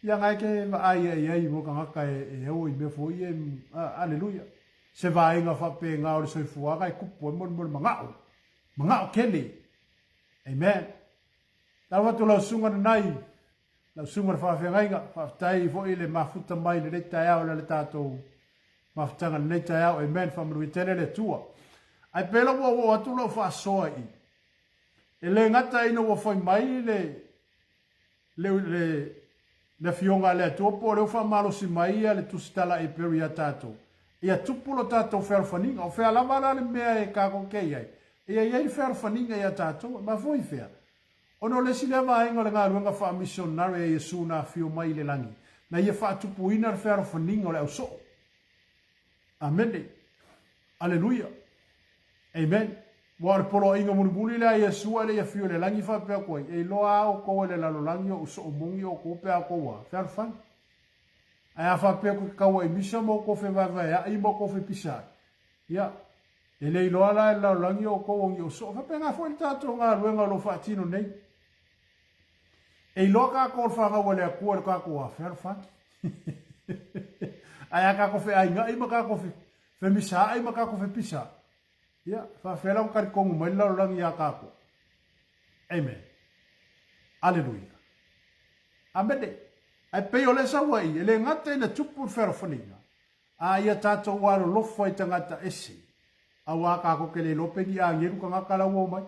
S1: Ia ngai ke vaai ai ai mo tagata e, e o i mea foi e, aleluia. Se vaega faapena o le soifuaga e kupu ai mo le, mo le magao. Magao kele. Amen. Tau atu lau susuga nanai, lau susuga le faafeagaiga, faafetai foi le mafuta mai lenei taeao le le tatou mafutaga lenei taeao. Amen. Faamanuia tele le Atua. Ae pei la ua oo atu lau faasoa i i. E le gata ina ua fai mai le le le le afioga a le Atua po o lea ua faamalosi mai ia le tusitala a Eperu ia tatou, ia tupu lo tatou fealofaniga. O fea lava la le mea e tatou te i ai, ia i ai le fealofaniga ia tatou. E mafua i fea? Ona o le isi lea vaega o le galuega faamisionare a Iesu na afio mai i le lagi, na ia faatupuina le fealofaniga o le ausoo. Amene. Aleluia. Amen. Ua o le poloaiga mulimuli lea a Iesu a le i afio i le lagi faapea atu ai, E iloa lava outou e le lalolagi o ou soo moni outou pe a outou a, fealofani. Ae a faapea tou te tau ai misa ma outou fevaevaeai ma outou fepisaai, ia, e le iloa la e le lalolagi outou o ni soo. Faapena foi le tatou galuega o lo o faatino nei. E iloa tatou o le fanau a le Atua i le tatou a, fealofani. Ae a tatou feaiga'i ma tatou femisaai ma tatou fepisaai, ia, faafefea la ona talitonu mai le lalolagi ia tatou? Amen. Aleluia. Amene. Ae pei o lea saua'i, e le gata ina tupu le fealofaniga, a ia tatou alolofa i tagata ese, auā tatou te le iloa pe ni agelu tagata la ua omai.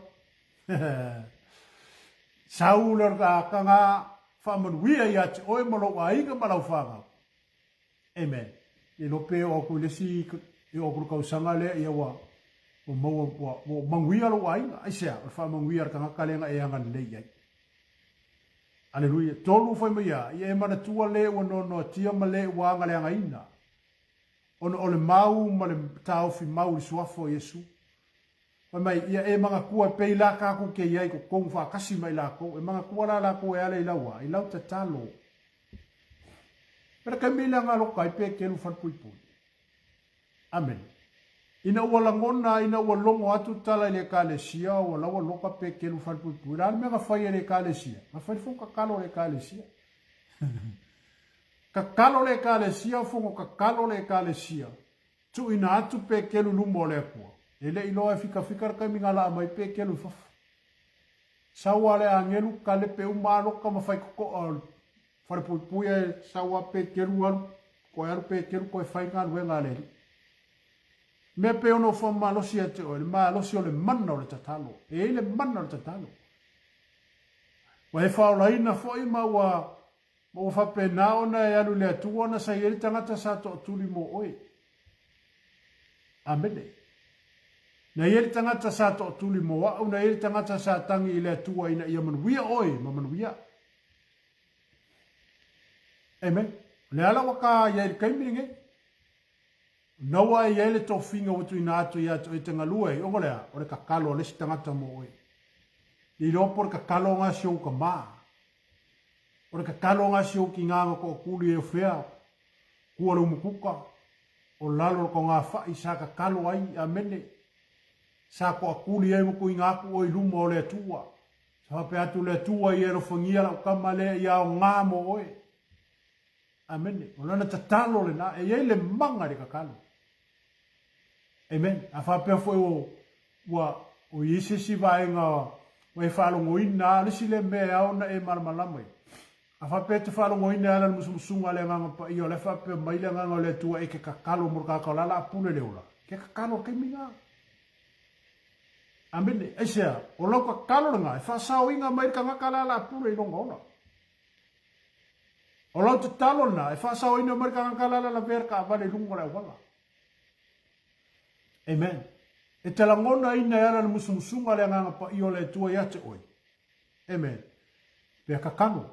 S1: Sau le ataga faamanuia ia te oe ma lou aiga ma lau fanau. Amen. Le iloa pe oo atu i le isi, e oo atu i le tausaga lea, ia ua, ua maua, ua, ua manuia lou aiga. Aisea? O le faamanuia a le tagata lea na e agalelei i ai. Aleluia. Tolu fai mai a, ia e manatua le ua noanoatia ma le ua agaleagaina, ona o le mau ma le taofi mau i le suafa o Iesu. Fai mai, ia e manatua e pei la tatou te i ai i totonu faatasi ma i latou. E manatua la latou e ala i lau a, i lau tatalo. Pele taimi le aga loka ai pe kelu falepuipui. Amene. Ina ua lagona, ina ua logo atu tala i le ekalesia, ua laua loka pe kelu falepuipui. La le mea na fai e le ekalesia? Na fai le fono tatalo a le ekalesia. Tatalo le ekalesia, fono tatalo le ekalesia. Tuuina atu pe kelu luma o le Atua. E le i loa e fikafika le taimi na laa mai pe kelu i fafo. Sau a le agelu, kalepe uma a loka ma fai totoa o le falepuipui ae sau a pe kelu alu, koe alu pe kelu koe fai galuega a le Alii. Mea pei ona ou faamalosi ia te oe, le malosi o le mana o le tatalo. E i ai le mana o le tatalo. Ua e faaolaina foi ma ua Ma ua faapena ona e alu i le Atua ona sa i ai le tagata sa toatuli mo oe. Amene. Na i ai le tagata sa toatuli mo a'u, na i ai le tagata sa tagi i le Atua ina ia manuia oe ma manuia a'u. Amen. O le ala ua ka i ai le taimi lenei. Na ua e i ai le tofiga ua tuuina atu ia te oe te galue ai, ona o le a? O le tatalo a le isi tagata mo oe. Le iloa po o le tatalo na si ou tama. O le tatalo na si ou tina na toatuli e ofea, kua le umukuka, o lalo o le togafai sa tatalo ai, amene. Sa toatuli ai ma tuuina atu oe i luma o le Atua. Sa faapea atu le Atua ia e alofagia lau tama lea ia aoga mo oe. Amene. O lana tatalo lena, e i ai le maga i le tatalo. Amen. A faapea foi o, ua, o i ai se isi vaega ua e faalogoina, a o le isi lea mea e ao ona e malamalama ai. A faapea e te faalogoina e ala i le musumusuga a le Agaga Paia, o la e faapea mai le Agaga o le Atua e te tatalo mo le tagata o la la a pule le ola. Ke tatalo i le taimi lena. Amene. Aisea? O lau tatalo lena e faasaoina mai le tagata la la a pule i lona ola. O lau tatalo lena e faasaoina mai le tagata la la lavea le taavale i luga o le auala. Amen. E te lagonaina e ala le musumusuga le Agaga Paia o le Atua ia te oe. Amen. Pea kakalo.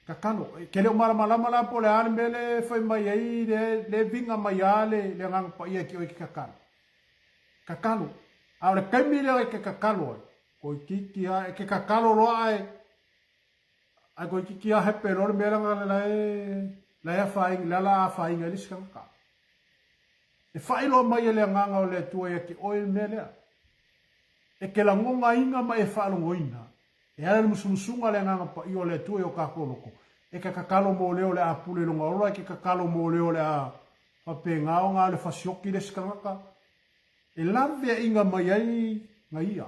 S1: Kakalo. E ke le o malamalama la po o le a le mea le fai mai ai le, le viga mai a le, le Agaga Paia ki oe ki kakalo. Kakalo. A o le taimi lea e ke kakalo ai, toeitiiti a, e ke kakalo loa ae, Ae toeitiiti a hepe loa le mea lena la e la e afaina la la afaina ai le isi tagata. E faailoa mai e le Agaga o le Atua ia te oe le mea lea. E te lagonaina ma e faalogoina, e ala i le musumusuga a le Agaga Paia o le Atua i o tatou loko, e te tatalo mo le o le a pule i lona ola, e te tatalo mo le o le a faapena ona alu e fasioki le isi tagata, e laveaiga mai ai na ia.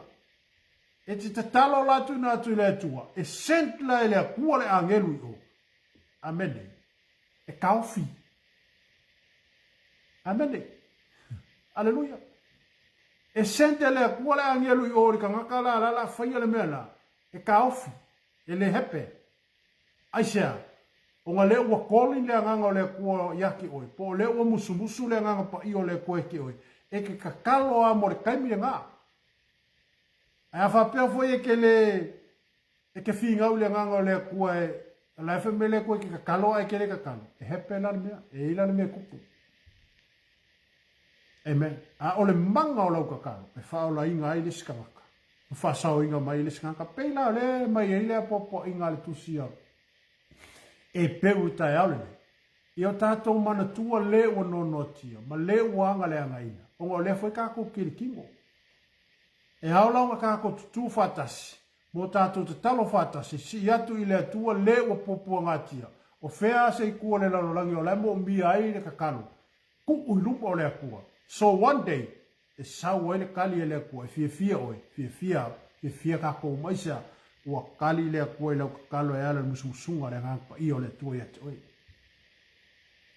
S1: E te tatalo la tuina atu i le Atua, e sent la e le Atua le agelu i o. Amene. E taofi. Amene. Aleluia. E sent e le Atua le agelu i o i le tagata la la la faia le mea la, e taofi. E le hepe. Aisea? Ona lea ua calling le Agaga o le Atua ia te oe, po o lea ua musumusu le Agaga Paia o le Atua ia te oe, e te tatalo lava mo le taimi lena. Ae a faapea foi e te le, e te finau i le Agaga o le Atua e, o la e fai mai le Atua e te tatalo ae e te le tatalo, e hepe la le mea, e i ai la le mea e tupu. Amen. A o le mana o lau tatalo e faaolaina ai le isi tagata, ma faasaoina mai ai le isi tagata. Pei la o lea e mai ai le apoapoaiga a le Tusi a Eperu i le taeao lenei, ia o tatou manatua le ua noanoatia ma le ua agaleagaina, ona o lea foi tatou te kilikino. E ao la ona tatou tutū faatasi, ma o tatou tatalo faatasi, sii atu i le Atua le ua puapuagatia, o fea a se itu o le lalolagi o la e moomia ai le tatalo, tuu i luma o le Atua. So one day, e sau ai le tali a le Atua, e fiafia oe, fiafia au, fiafia tatou uma. Aisea? Ua tali le Atua i lau tatalo e ala i le musumusuga a le Agaga Paia o le Atua ia te oe.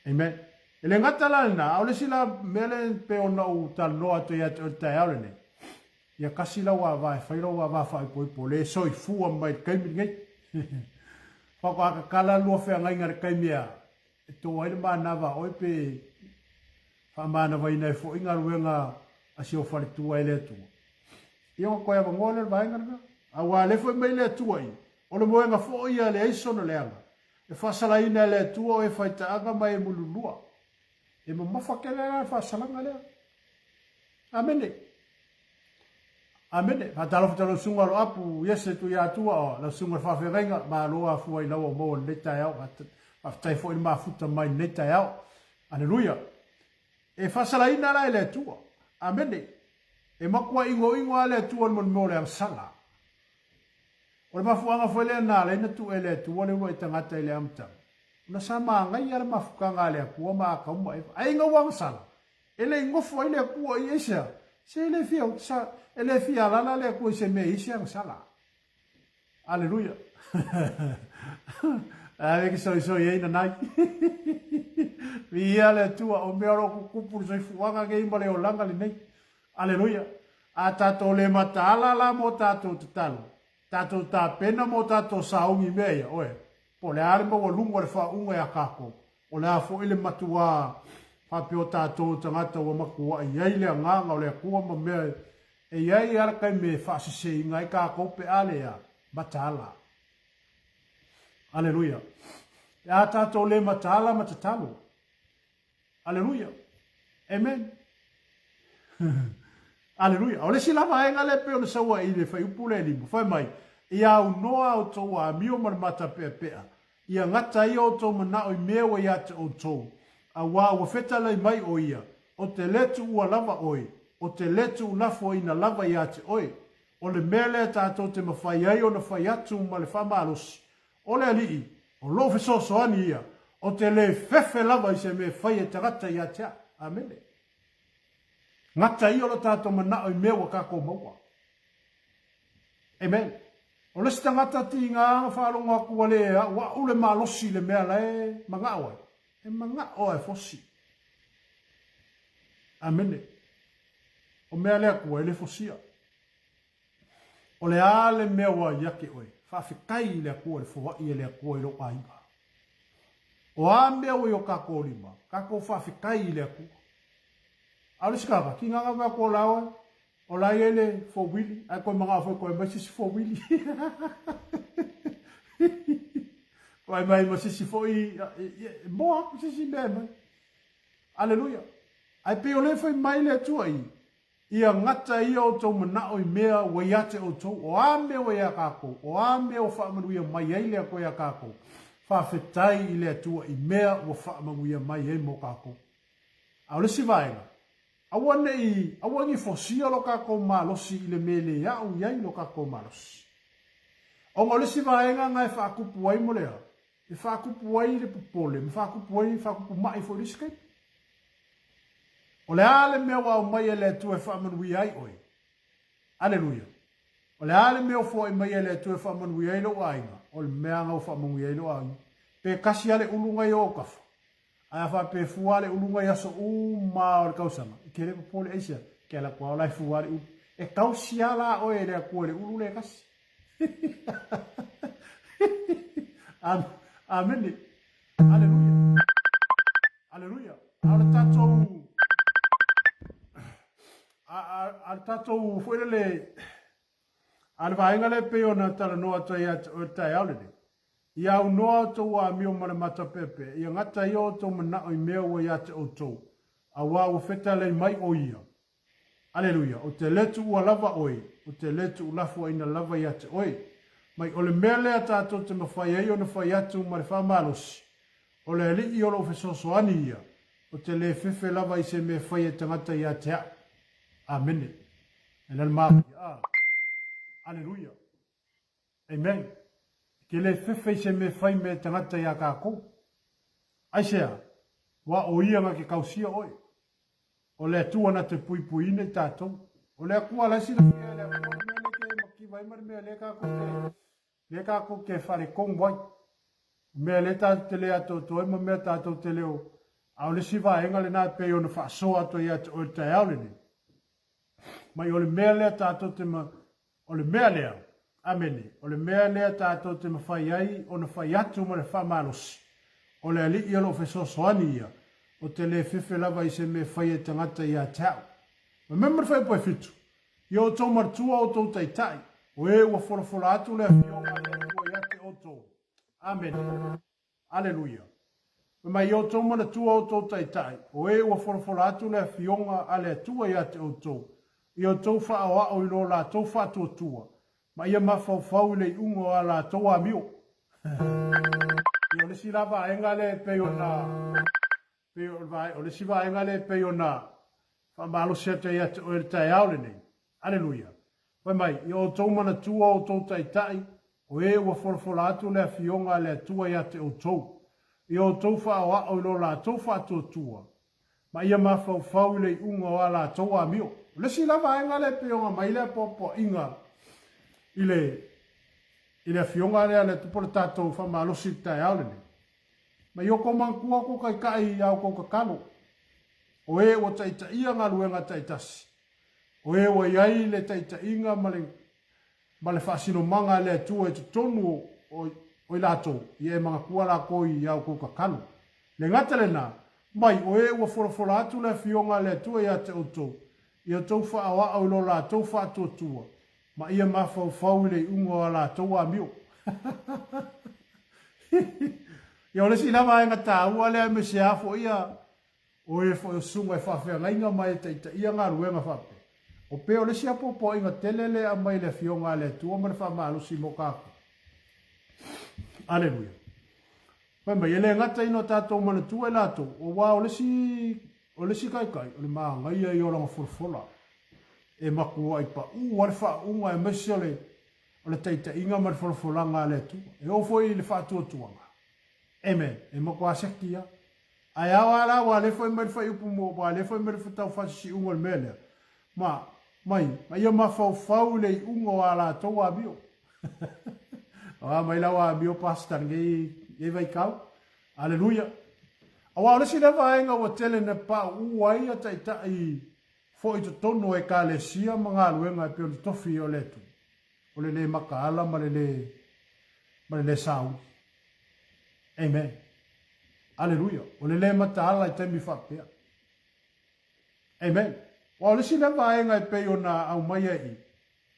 S1: Amen. E le gata la lena, a o le isi la mea lea pei ona ou talanoa atu ia te oe i le taeao lenei, ia kasi lau ava e fai lou ava faaipoipo, le soifua mai i le taimi lenei. Faatoa tatala lua feagaiga i le taimi a e to ai le manava a oe pe faamanavaina ai foi galuega a si ou faletua e le Atua. Ia ona toe avanoa lea o le vaega lena. Aua lea foi mai le Atua i, o le moega foi ia leai sona leaga, e faasalaina e le Atua o e faitaaga ma e mululua. E mamafa tele la le faasalaga lea. Amene. Amene. Faatalofa atu lau susuga Loapu Iese Tuiatua o lau susuga i le faafeagaiga, malo afua i lau maua i lenei taeao. Faafetai foi le mafuta mai i lenei taeao. Aleluia. E faasalaina la e le Atua. Amene. E matua igoigo lava le Atua i le mea o le agasala. O le mafuaaga foi lea na ala ai ona tuu e le Atua le uluai tagata i le amataga, ona sa manaia le mafutaga a le Atua ma Atamu ma Eva. Ae ina ua agasala, e le i nofo ai le Atua i aisea? Se e le fia, sa, e le fia alala le Atua i se mea e i ai se agasala. Aleluia. Ae ke soisoi ai nanai. Viia le Atua, o mea o lo o tutupu le soifuaga nei ma le olaga lenei. Aleluia. A tatou le mataala la mo tatou tatalo, tatou tapena mo tatou sauni i mea ia, oe, po o le a le maualuga o le faauuga ia tatou, o le a foi le matuā faapea o tatou tagata ua matuai ai le agaga o le Atua ma mea e i ai lava le taimi e faaseseina ai tatou pe a le a, mataala. Aleluia. Pe a tatou le mataala ma tatalo, Aleluia. Amen. Aleluia. O le isi la vaega lea pei ona sau ai i le fuaiupu lea e lima, fai mai, Ia aunoa outou amio ma le matapeapea, ia gata ai outou manao i mea ua ia te outou, auā ua fetalai mai o ia, O te le tuua lava oe, o te le tuulafoaina lava ia te oe. O le mea lea tatou te mafai ai ona fai atu ma le faamalosi, O le Alii, o lou fesoasoani ia, ou te le fefe lava i se mea e fai e tagata ia te au. Amene. Gata ia o lo tatou manao i mea ua tatou maua. Amen. O le isi tagata tiga ona faalogo atu ua le auau le malosi i le mea la e manao ai, e manao lava e fosi. Amene. O mea a le Atua e le fosia. O le a le mea ua ia te oe? Faafetai i le Atua i le foai e le Atua i lou aiga. O a mea ua i o tatou lima, tatou faafetai i le Atua. A o le isi tagata, tiga na fai atu o la oe, o la e i ai le fowili, ae toe manao foi toe aumai se isi fowili. Toe aumai ma se isi foi, e moa atu se isi mea e aumai. Aleluia. Ae pei o lea e fai mai le Atua i, Ia gata ia outou manao i mea ua ia te outou, o a mea ua ia tatou, o a mea ua faamanuia mai ai le Atua ia tatou, faafetai i le Atua i mea ua faamanuia mai ai mo tatou. A o le isi vaega, aua ne i, aua ne i fosia lo tatou malosi i le mea e le au i ai lo tatou malosi. Ona o le isi vaega na e faatupu ai mo le a? E faatupu ai le popole ma faatupu ai, faatupu mai foi i le isi taimi. O le a le mea ua aumai e le Atua e faamanuia ai oe? Aleluia! O le a le mea o foai mai e le Atua e faamanuia ai lou aiga, o le mea lava ua faamanuia ai lou aiga. Pe kasi lava le ulu na i ou autafa, ae a faapea e fua lava le ulu na i aso uma lava o le tausaga, e te le popole aisea, e te alu atu lava o la e fua lava le ulu. E tausi lava la oe e le Atua i le ulu lea e kasi. Amene. Aleluia. Aleluia. A o le tatou a le tatou foi lele a le vaega lea pei ona talanoa atu ai ia te oe i le taeao lenei, ia aunoa outou amio ma le matapeapea, ia gata ia outou manao i mea ua ia te outou, auā ua fetalai mai ʻo ia. Aleluia! Ou te le tuua lava oe, ou te le tuulafoaiina lava ia te oe. Mai o le mea lea tatou te mafai ai ona fai atu ma le faamalosi, o le Alii o lou fesoasoani ia, ou te le fefe lava i se mea fai e tagata ia te au. Amene. E la le manaia, a. Aleluia. Amen. E te le fefe i se mea fai me tagata iā kākou. Aisea? Ua o ia na te tausia oe. O le Atua na te puipuiina i tātou. O le Atua la e silafia e le Atua le mea lea ke mativa ai ma le mea lea kākou te, lea kākou te faaletonu ai. O mea lea tātou te le atoatoa ai ma mea tātou te leo. A o le isi vaega lena e pei ona faasoa atu ai ia te oe i le taeao lenei. Mai o le mea lea tātou te ma, O le mea lea, amene, o le mea lea tātou te mafai ai ona fai atu ma le faamalosi, o le Alii o lou fesoasoani ia, o te le fefe lava i se mea fai e tagata ia te au. Fai mai ma le fuaiupu e fitu, I outou matua outou taitai, o e ua folafola atu le Afioga a le Atua ia te outou. Amene. Aleluia! Fai mai, I outou manatua outou taitai, o e ua folafola atu le Afioga a le Atua ia te outou, i outou faaoao i lo latou faatuatua, ma ia mafaufau i le iuga o a latou amio. Ia, o le isi la vaega lea e pei ona, pei o le, o le isi vaega lea e pei ona faamalosi atu ai ia te oe i le taeao lenei. Aleluia! Fai mai, I outou manatua outou taitai, o e ua folafola atu le Afioga a le Atua ia te outou, i outou faaoao i lo latou faatuatua, ma ia mafaufau i le iuga o a latou amio. O le isi la vaega lea e pei ona aumai le apoapoaiga i le, i le Afioga lea a le Atua po o le tatou faamalosi i le taeao lenei, ma i outou manatua outou taitai i a outou tatalo, o e ua taitaia galuega taitasi, O e ua i ai le taitaiga ma le, ma le faasinomaga a le Atua i totonu o, o, o i latou, ia e manatua lakou i a outou tatalo. Le gata lena, mai o e ua folafola atu le Afioga a le Atua ia te outou, ia outou faaoao i lo latou faatuatua, ma ia mafaufau i le iuga o a latou amio. Ia o le isi la vaega taua lea aemaise lava foi ia O e foi o susuga i faafeagaiga ma e taitaia galuega faapea. O pea o le isi apoapoaiga tele lea e aumai e le Afioga a le Atua ma le faamalosi mo tatou. Aleluia. Fai mai, e le gata ina o tatou manatua i latou, aua o le isi, o le isi taitai, o le manaia ia o lana folafola. E matuai paū lava le faauuga aemaise o le, o le taitaiga ma le folafolaga a le Atua. E oo foi i le faatuatuaga. Amen. E matua seki lava. Ae ao a la ua le fai mai le fuaiupu mo ua le fai mai le tau faasisiuga o le mea lea. Ma, mai, ma ia mafaufau i le iuga o a latou amio. Aua mai lau amio pastor lenei, lenei vaitau. Aleluia. Aua o le isi lea vaega ua tele na pauu ai ia taitai foi i totonu o ekalesia ma galuega e pei ona tofi o le Atua. O le le makaala ma le le, ma le le sauni. Amen. Aleluia. O le le mataala i taimi faapea. Amen. Aua o le isi lea vaega e pei ona aumaia i i,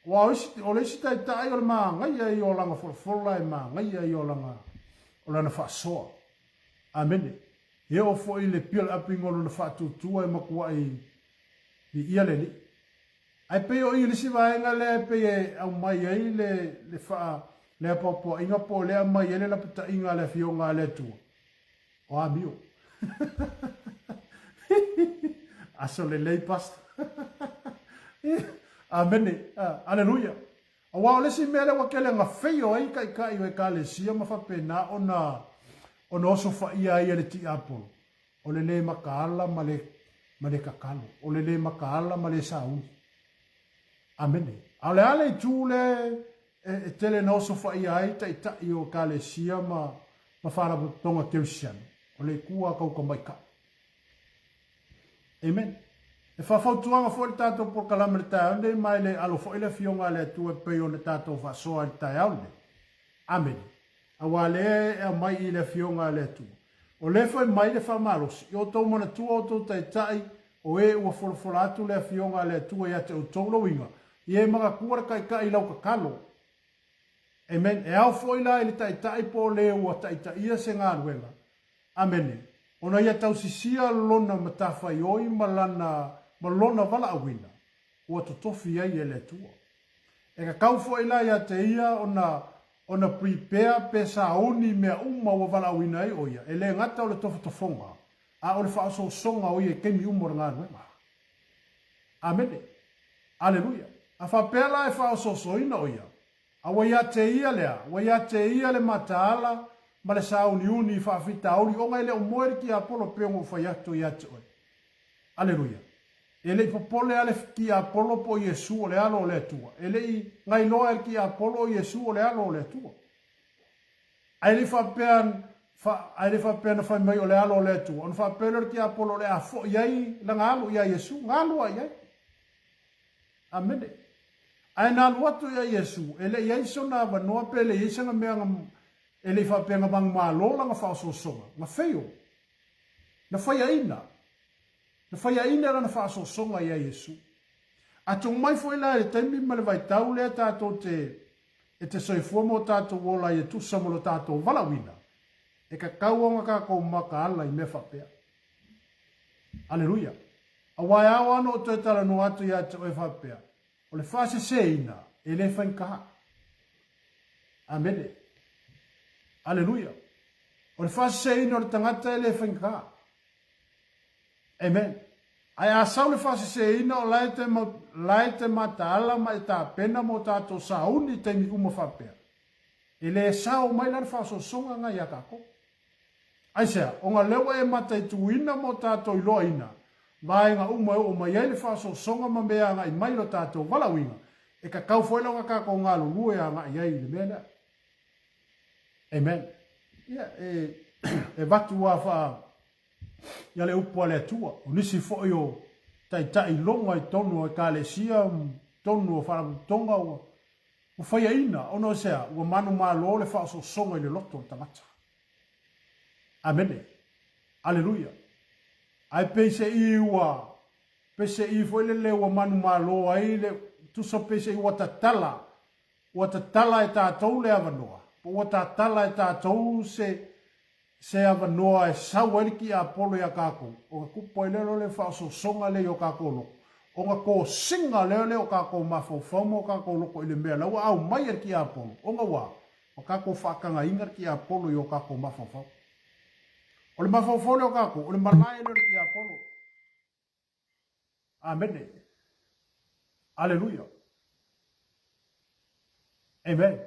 S1: aua o isi, o le isi taitai o le magaia ia o lana folafola e magaia ia o lana, o lana faasoa. Amene. E oo foi i le build up ina o lona faatuatua e matuai viia le Alii. Ae pei o i le isi vaega lea e pei e aumai ai le, le faa, le apoapoaiga po o le aumai ai le lapataiga a le Afioga a le Atua. O amio. Aso lelei, Pastor. Amene. Aleluia. Aua o le isi mea lea ua tele na feio ai taitai o Ekalesia ma faapena ona, ona osofaia ai e le tiapolo, o le le makaala ma le, ma le tatalo, o le le makaala ma le sauni. Amene. A o le a le itu lea e tele na osofaia ai taitai o Ekalesia ma ma faalapotopotoga Kerisiano? O le itu a tautamaitai. Amen. E faafautuaga foi le tatou polokalame i le taeao lenei ma e le alo foi le Afioga a le Atua e pei ona tatou faasoa i le taeao lenei. Amene. Aua lea e aumai i le Afioga a le Atua. O lea fai mai le faamalosi, i outou manatua outou taitai, o e ua folafola atu le Afioga a le Atua ia te outou lou iga, ia e manatua le taitai i lau tatalo. Amen. E ao foi la i le taitai po o le ua taitaia se galuega. Amene. Ona ia tausisia lona matafaioi ma lana, ma lona valaauina, ua totofi ai e le Atua. E kakau foi la ia te ia ona, ona prepare pe sauni mea uma ua valaauina ai o ia, e le gata o le tofotofoga, a o le faaosoosoga o ia i taimi uma o le galuega. Amene. Aleluia. A faapea la e faaosoosoina o ia, a ua ia te ia lea, ua ia te ia le mataala ma le sauniuni i faafitauli ona e le o moe le tiapolo pei ona ou fai atu ia te oe. Aleluia. E le i popole lava le tiapolo po o Iesu o le Alo o le Atua. E le i gailoa e le tiapolo o Iesu o le Alo o le Atua. Ae le i faapea, fa, ae le i faapea na fai mai o le Alo o le Atua, ona faapea lea o le tiapolo o le a foi ai lana alu ia Iesu. Na alu lava i ai. Amene. Ae na alu atu ia Iesu, e le i ai sona avanoa pe le i ai sana mea na, e le i faapea na manumalo lana faaosoosoga. Na fail. Na faiaina. Na faiaina lana faaosoosoga ia Iesu. A tuu mai foi la i le taimi ma le vaitau lea tatou te e te soifua ma o tatou ola ai e tusa ma lo tatou valaauina, e tatau ona tatou mataala i mea faapea. Aleluia! Aua e ao lava ona ou toe talanoa atu ia te oe faapea, o le faaseseina e le faigata. Amene. Aleluia. O le faaseseina o le tagata e le faigata. Amen. Ae a sau le faaseseina o la e te, la e te mataala ma e tapena mo tatou sauni i taimi uma faapea. E le sao mai la le faaosoosoga na ia tatou. Aisea? Ona lea ua e mataituina ma o tatou iloaina vaega uma e oo mai ai le faaosoosoga ma mea agai mai lo tatou valaauina, e tatau foi la ona tatou galulue agai ai i le mea lea. Amen. Ia, e, e vatu a faa ia le upu a le Atua. O nisi foi o taitai loga i totonu o Ekalesia, totonu o faalapotopotoga ua, ua faiaina, ona o se a? Ua manumalo le faaosoosoga i le loto o le tagata. Amene. Aleluia. Ae peiseai ua, peiseai foi lele ua manumalo ai le, tusa peiseai ua tatala, ua tatala e tatou le avanoa, po ua tatala e tatou se, se avanoa e sau ai le tiapolo iā tatou, ona tupu ai lea o le faaosoosoga lea i o tatou loto, ona tosiga lea lea o tatou mafaufau ma o tatou loto i le mea la ua aumai e le tiapolo, ona ua, ua tatou faatagaina le tiapolo i o tatou mafaufau. O le mafaufau lea o tatou, o le malae lea o le tiapolo. Amene. Aleluia. Amen.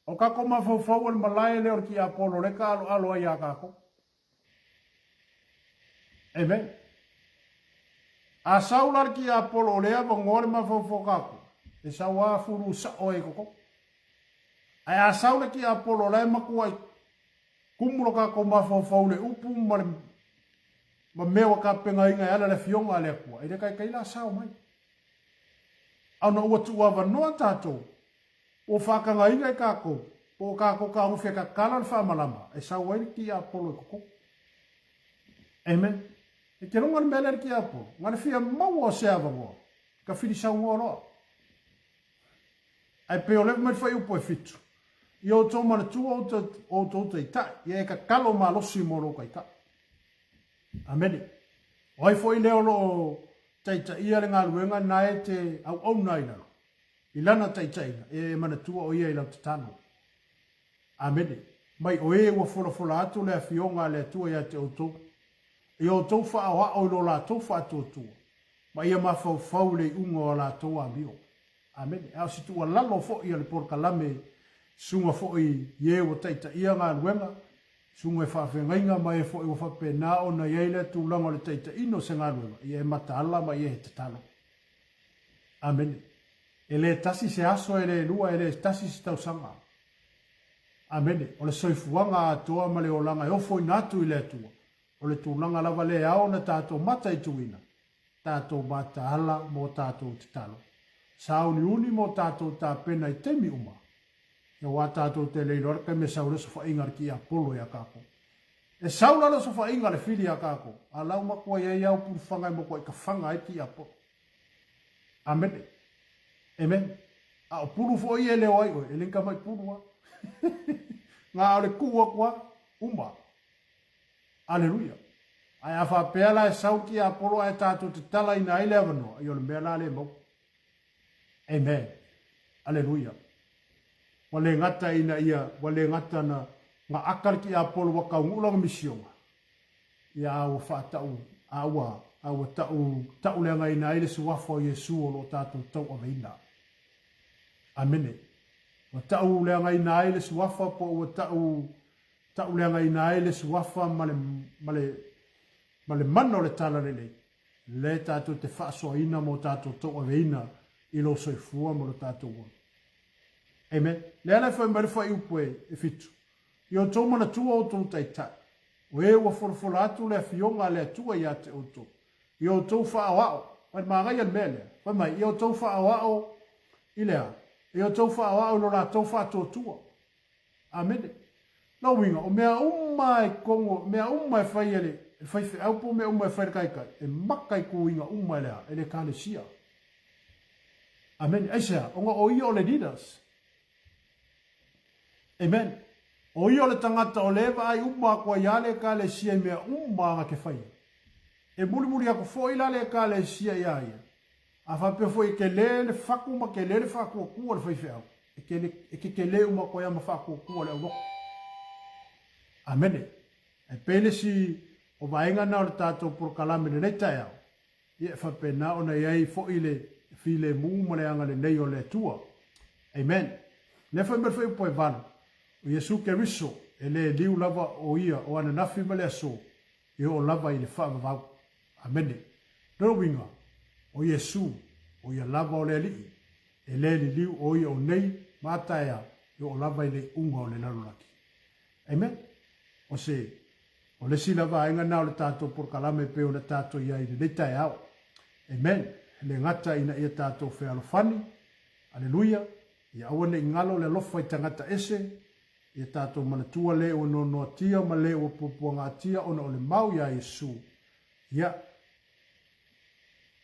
S1: O tatou mafaufau o le malae lea o le tiapolo lea e taaloalo ai ia tatou. Amen. A sau la le tiapolo o lea avanoa le mafaufau o tatou, e sau a fulu sao ai i totonu. Ae a sau le tiapolo o la e matuai kumu lo tatou mafaufau i le upu ma le ma mea ua tapenaina e ala le Afioga a le Atua, e le taitai la sao mai. A ona ua tuuavanoa tatou, ua faatagaina e tatou, po o tatou taofi e tatala le faamalama, e sau ai le tiapolo i totonu. Amen. E te loga le mea lea le tiapolo, na le fia maua o se avanoa, ka filisaunoa loa. Ae pei o lea mai le fuaiupu e fitu, ia outou manatua outou taitai, ia e tatalo malosi mo lou taitai. Amene. O ai foi lea o lo o taitaia le galuega na e te auauna ai lalo, i lana taitaiga, e manatua o ia i lau tatalo. Amene. Mai o e ua folafola atu le Afioga a le Atua ia te outou, ia outou faaoao i lo latou faatuatua, ma ia mafaufau i le iuga o a latou amio. Amene. A o se tuualalo foi a le polokalame susuga foi i e ua taitaia galuega, susuga i faafeagaiga ma e foi ua faapena ona i ai lea tulaga o le taitaiina o se galuega, ia e mataala ma ia e tatalo. Amene. E le tasi se aso, e le lua, e le tasi se tausaga. Amene. O le soifuaga atoa ma le olaga e ofoina atu i le Atua, o le tulaga lava lea e ao ona tatou mataituina, tatou mataala mo tatou tatalo, sauniuni mo tatou tapena i taimi uma, aua tatou te le iloa le taimi e sau ai le osofaiga a le tiapolo ia tatou. E sau la le osofaiga a le fili ia tatou, a la ua matua i ai lava pulufaga e matuai tafaga ai le tiapolo. Amene. Amen. A o pulu foi ia e leo ai oe, e le ni tamai pulu lava. Na o le tuu atu lava, uma. Aleluia. Ae a faapea la e sau le tiapolo ae tatou te talaina ai le avanoa, ia o le mea la lea e maua. Amen. Aleluia. Ua le gata ina ia, ua le gata na, na aka le tiapolo ua taunuu lana misiona, ia a ua faatau, a ua, a ua tau, tauleagaina ai le suafa o Iesu o lo o tatou tauaveina. Amene. Ua tauleagaina ai le suafa po ua tau, tauleagaina ai le suafa ma le, ma le, ma le mana o le Talalelei, lea tatou te faasoaina ma o tatou tauaveina i lou soifua ma lo tatou ola. Amen. Lea la e fai mai le fuaiupu e fitu. Ia outou manatua outou taitai, o e ua folafola atu le Afioga a le Atua ia te outou. Ia outou faaoao, fai manaia le mea lea, fai mai, ia outou faaoao i le a? Ia outou faaoao i lo latou faatuatua. Amene. Lona uiga, o mea uma e kogo, mea uma e fai e le faifeau po o mea uma e fai e le taitai, e mataituina uma e le a? E le Ekalesia. Amene. Aisea? Ona o ia o le leaders. Amen. O ia o le tagata o lea e vaai uma atu ai lava le Ekalesia i mea uma na te faia. E mulimuli atu foi la le Ekalesia iā ia. A faapea foi e tele le fatu ma tele le faatuatua o le faifeau, e tele, e tetele uma atu ai lava ma faatuatua le aulotu. Amene. E pei le isi o vaega na o le tatou polokalame i lenei taeao, ia e faapena ona i ai foi le filemu ma le agalelei o le Atua. Amen. Lea fai mai le fuaiupu e valu, o Iesu Keriso e le liu lava o ia o ananafi ma le aso, e oo lava i le faavavau. Amene. Lona uiga, o Iesu, o ia lava o le Alii, e le liliu o ia o nei ma a taeao, e oo lava i le iuga o le lalolagi. Amen. O se, o le isi la vaega na o le tatou polokalame e pei ona tatou i ai i lenei taeao. Amen. E le gata ina ia tatou fealofani, aleluia, ia aua ne i galo le alofa i tagata ese, ia tatou manatua le ua noanoatia ma le ua puapuagatia ona o le mau iā Iesu. Ia,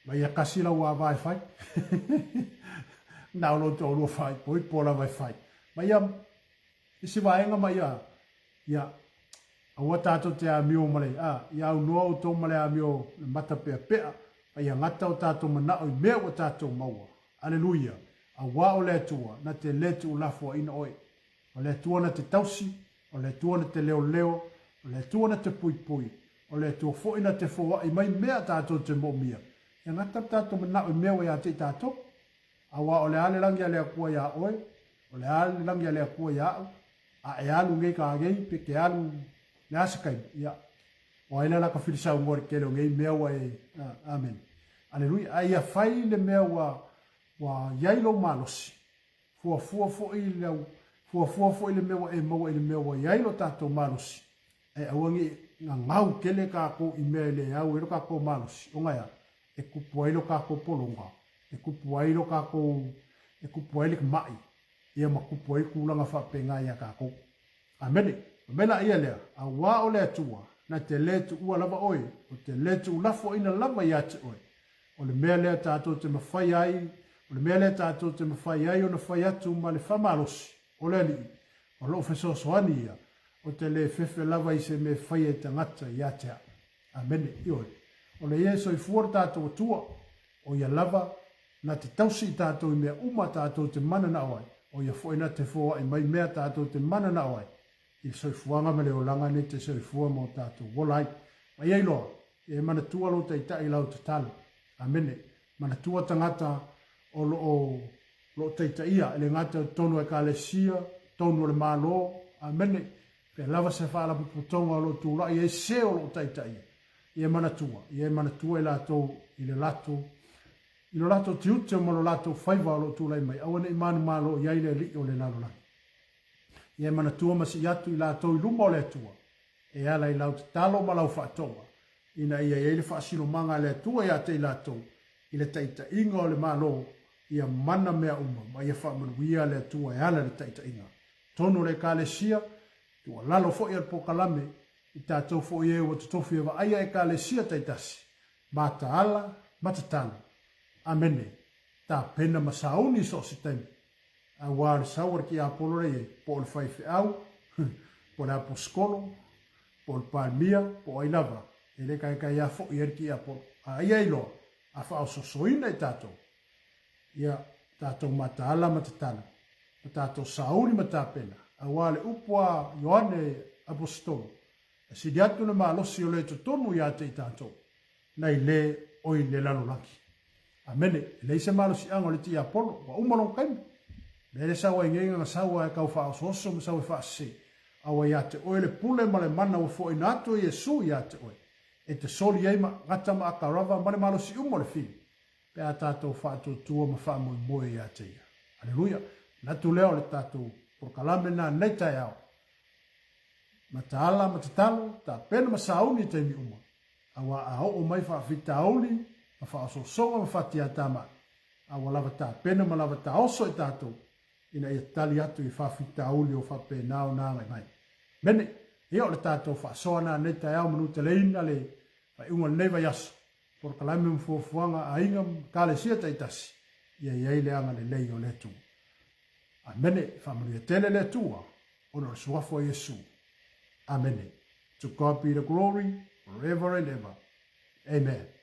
S1: ma ia kasi lau ava e fai. Na o lou toalua faaipoipo lava e fai. Ma ia, isi vaega ma ia, ia, aua tatou te amio ma le, a, ia aunoa outou ma le amio le mata peapea, ma ia gata o tatou manao i mea ua tatou maua. Aleluia! Auā o le Atua, na te le tuulafoaina oe. O le Atua na te tausi, o le Atua na te leoleo, o le Atua na te puipui, o le Atua foi na te foai mai mea tatou te moomia. Ia gata le tatou manao i mea ua ia te i tatou. Auā o le a le lagi a le Atua iā oe, o le a le lagi a le Atua ia au, a e alu nei ka nei, pe te alu le a se taimi, ia, o ai la la ka filisaunoa i le tele o nei mea ua e, amen. Aleluia. A ia fai le mea ua, ua i ai lou malosi, fuafua foi le, fuafua foi le mea ua e maua i le mea ua i ai lo tatou malosi, ae aua ne i gagau tele tatou i mea e le au ai lo tatou malosi, ona e a? E kupu ai lo tatou pologa, e kupu ai lo tatou, e kupu ai le ma'i, ia ma kupu ai tulaga faapena ia tatou. Amene. Fai mai laia lea, Auā o le Atua, na te le tuua lava oe, o te le tuulafoaina lava ia te oe. O le mea lea tatou te mafai ai, o le mea lea tatou te mafai ai ona fai atu ma le faamalosi, o le Alii, o lou fesoasoani ia, o te le fefe lava i se mea e faia e tagata ia te au. Amene. Ioe. O le ia e soifua le tatou Atua, o ia lava na te tausi i tatou i mea uma tatou te mananao ai, o ia foi na te foai mai mea tatou te mananao ai i le soifuaga ma le olaga nei te soifua ma o tatou ola ai. Ma ia iloa, ia e manatua lou Taitai i lau tatalo. Amene. Manatua tagata o lo o lo o taitaia, e le gata i totonu o Ekalesia, totonu o le Malo, amene, pea lava se faalapotopotoga o lo o tulai ai se o lo o taitaia, ia e manatua, ia e manatua i latou i le latou, I lo latou tiute ma lo latou faiva o lo o tulai mai, aua ne i manumalo i ai le alii o le lalolagi. Ia e manatua ma sii atu i latou i luma o le Atua, e ala i lau tatalo ma lau faatoga, ina ia i ai le faasilomaga a le Atua ia te i latou, i le taitaiga o le Malo, ia mana mea uma, ma ia faamanuia le Atua e ala i le taitaiga. Tonu o le Ekalesia, tuualalo foi a le polokalame, i tatou foi e ua totofi e vaaia Ekalesia taitasi, mataala ma tatalo. Amene. Tapena ma sauni i so o se taimi. Aua o le sau a le tiapolo lea i ai, po o le faifeau, po o le aposikolo, po o le Palemia, po o ai lava, e le kaekaea foi i ai le tiapolo. A ia iloa, a faaosoosoina i tatou, ia tatou mataala ma tatalo, ma tatou sauni ma tapena, aua le upu a Ioane Aposetolo, e sili atu le malosi o le i totonu ia te i tatou, nai le o i le lalolagi. Amene. E leai se malosiaga o le tiapolo, ua uma lona taimi. Mea lea sau ai nei na sau lava e tau faaosooso ma sau e faasese, a ua ia te oe le pule ma le mana ua foaina atu e Iesu ia te oe, e te soli ai ma gata ma akarava ma le malosi uma o le fili, pe a tatou faatuatua ma faamoemoe ia te Ia. Aleluia! Manatu lea o le tatou polokalame lena nei taeao. Mataala ma tatalo, tapena ma sauni i taimi uma, aua a oo mai faafitauli ma faaosoosoga ma fatiatamai, a ua lava tapena ma lava taoso i tatou ina ia tali atu i faafitauli o faapena ona agai mai. Mene, ia o le tatou faasoa na nei taeao manuteleina le faaiuga o lenei vaiaso, polokalame ma fuafuaga a aiga ma ekalesia taitasi, ia i ai le agalelei o le Atua. Amene. Faamanuia tele le Atua ona o le suafa o Iesu. Amene. To God be the glory forever and ever. Amen.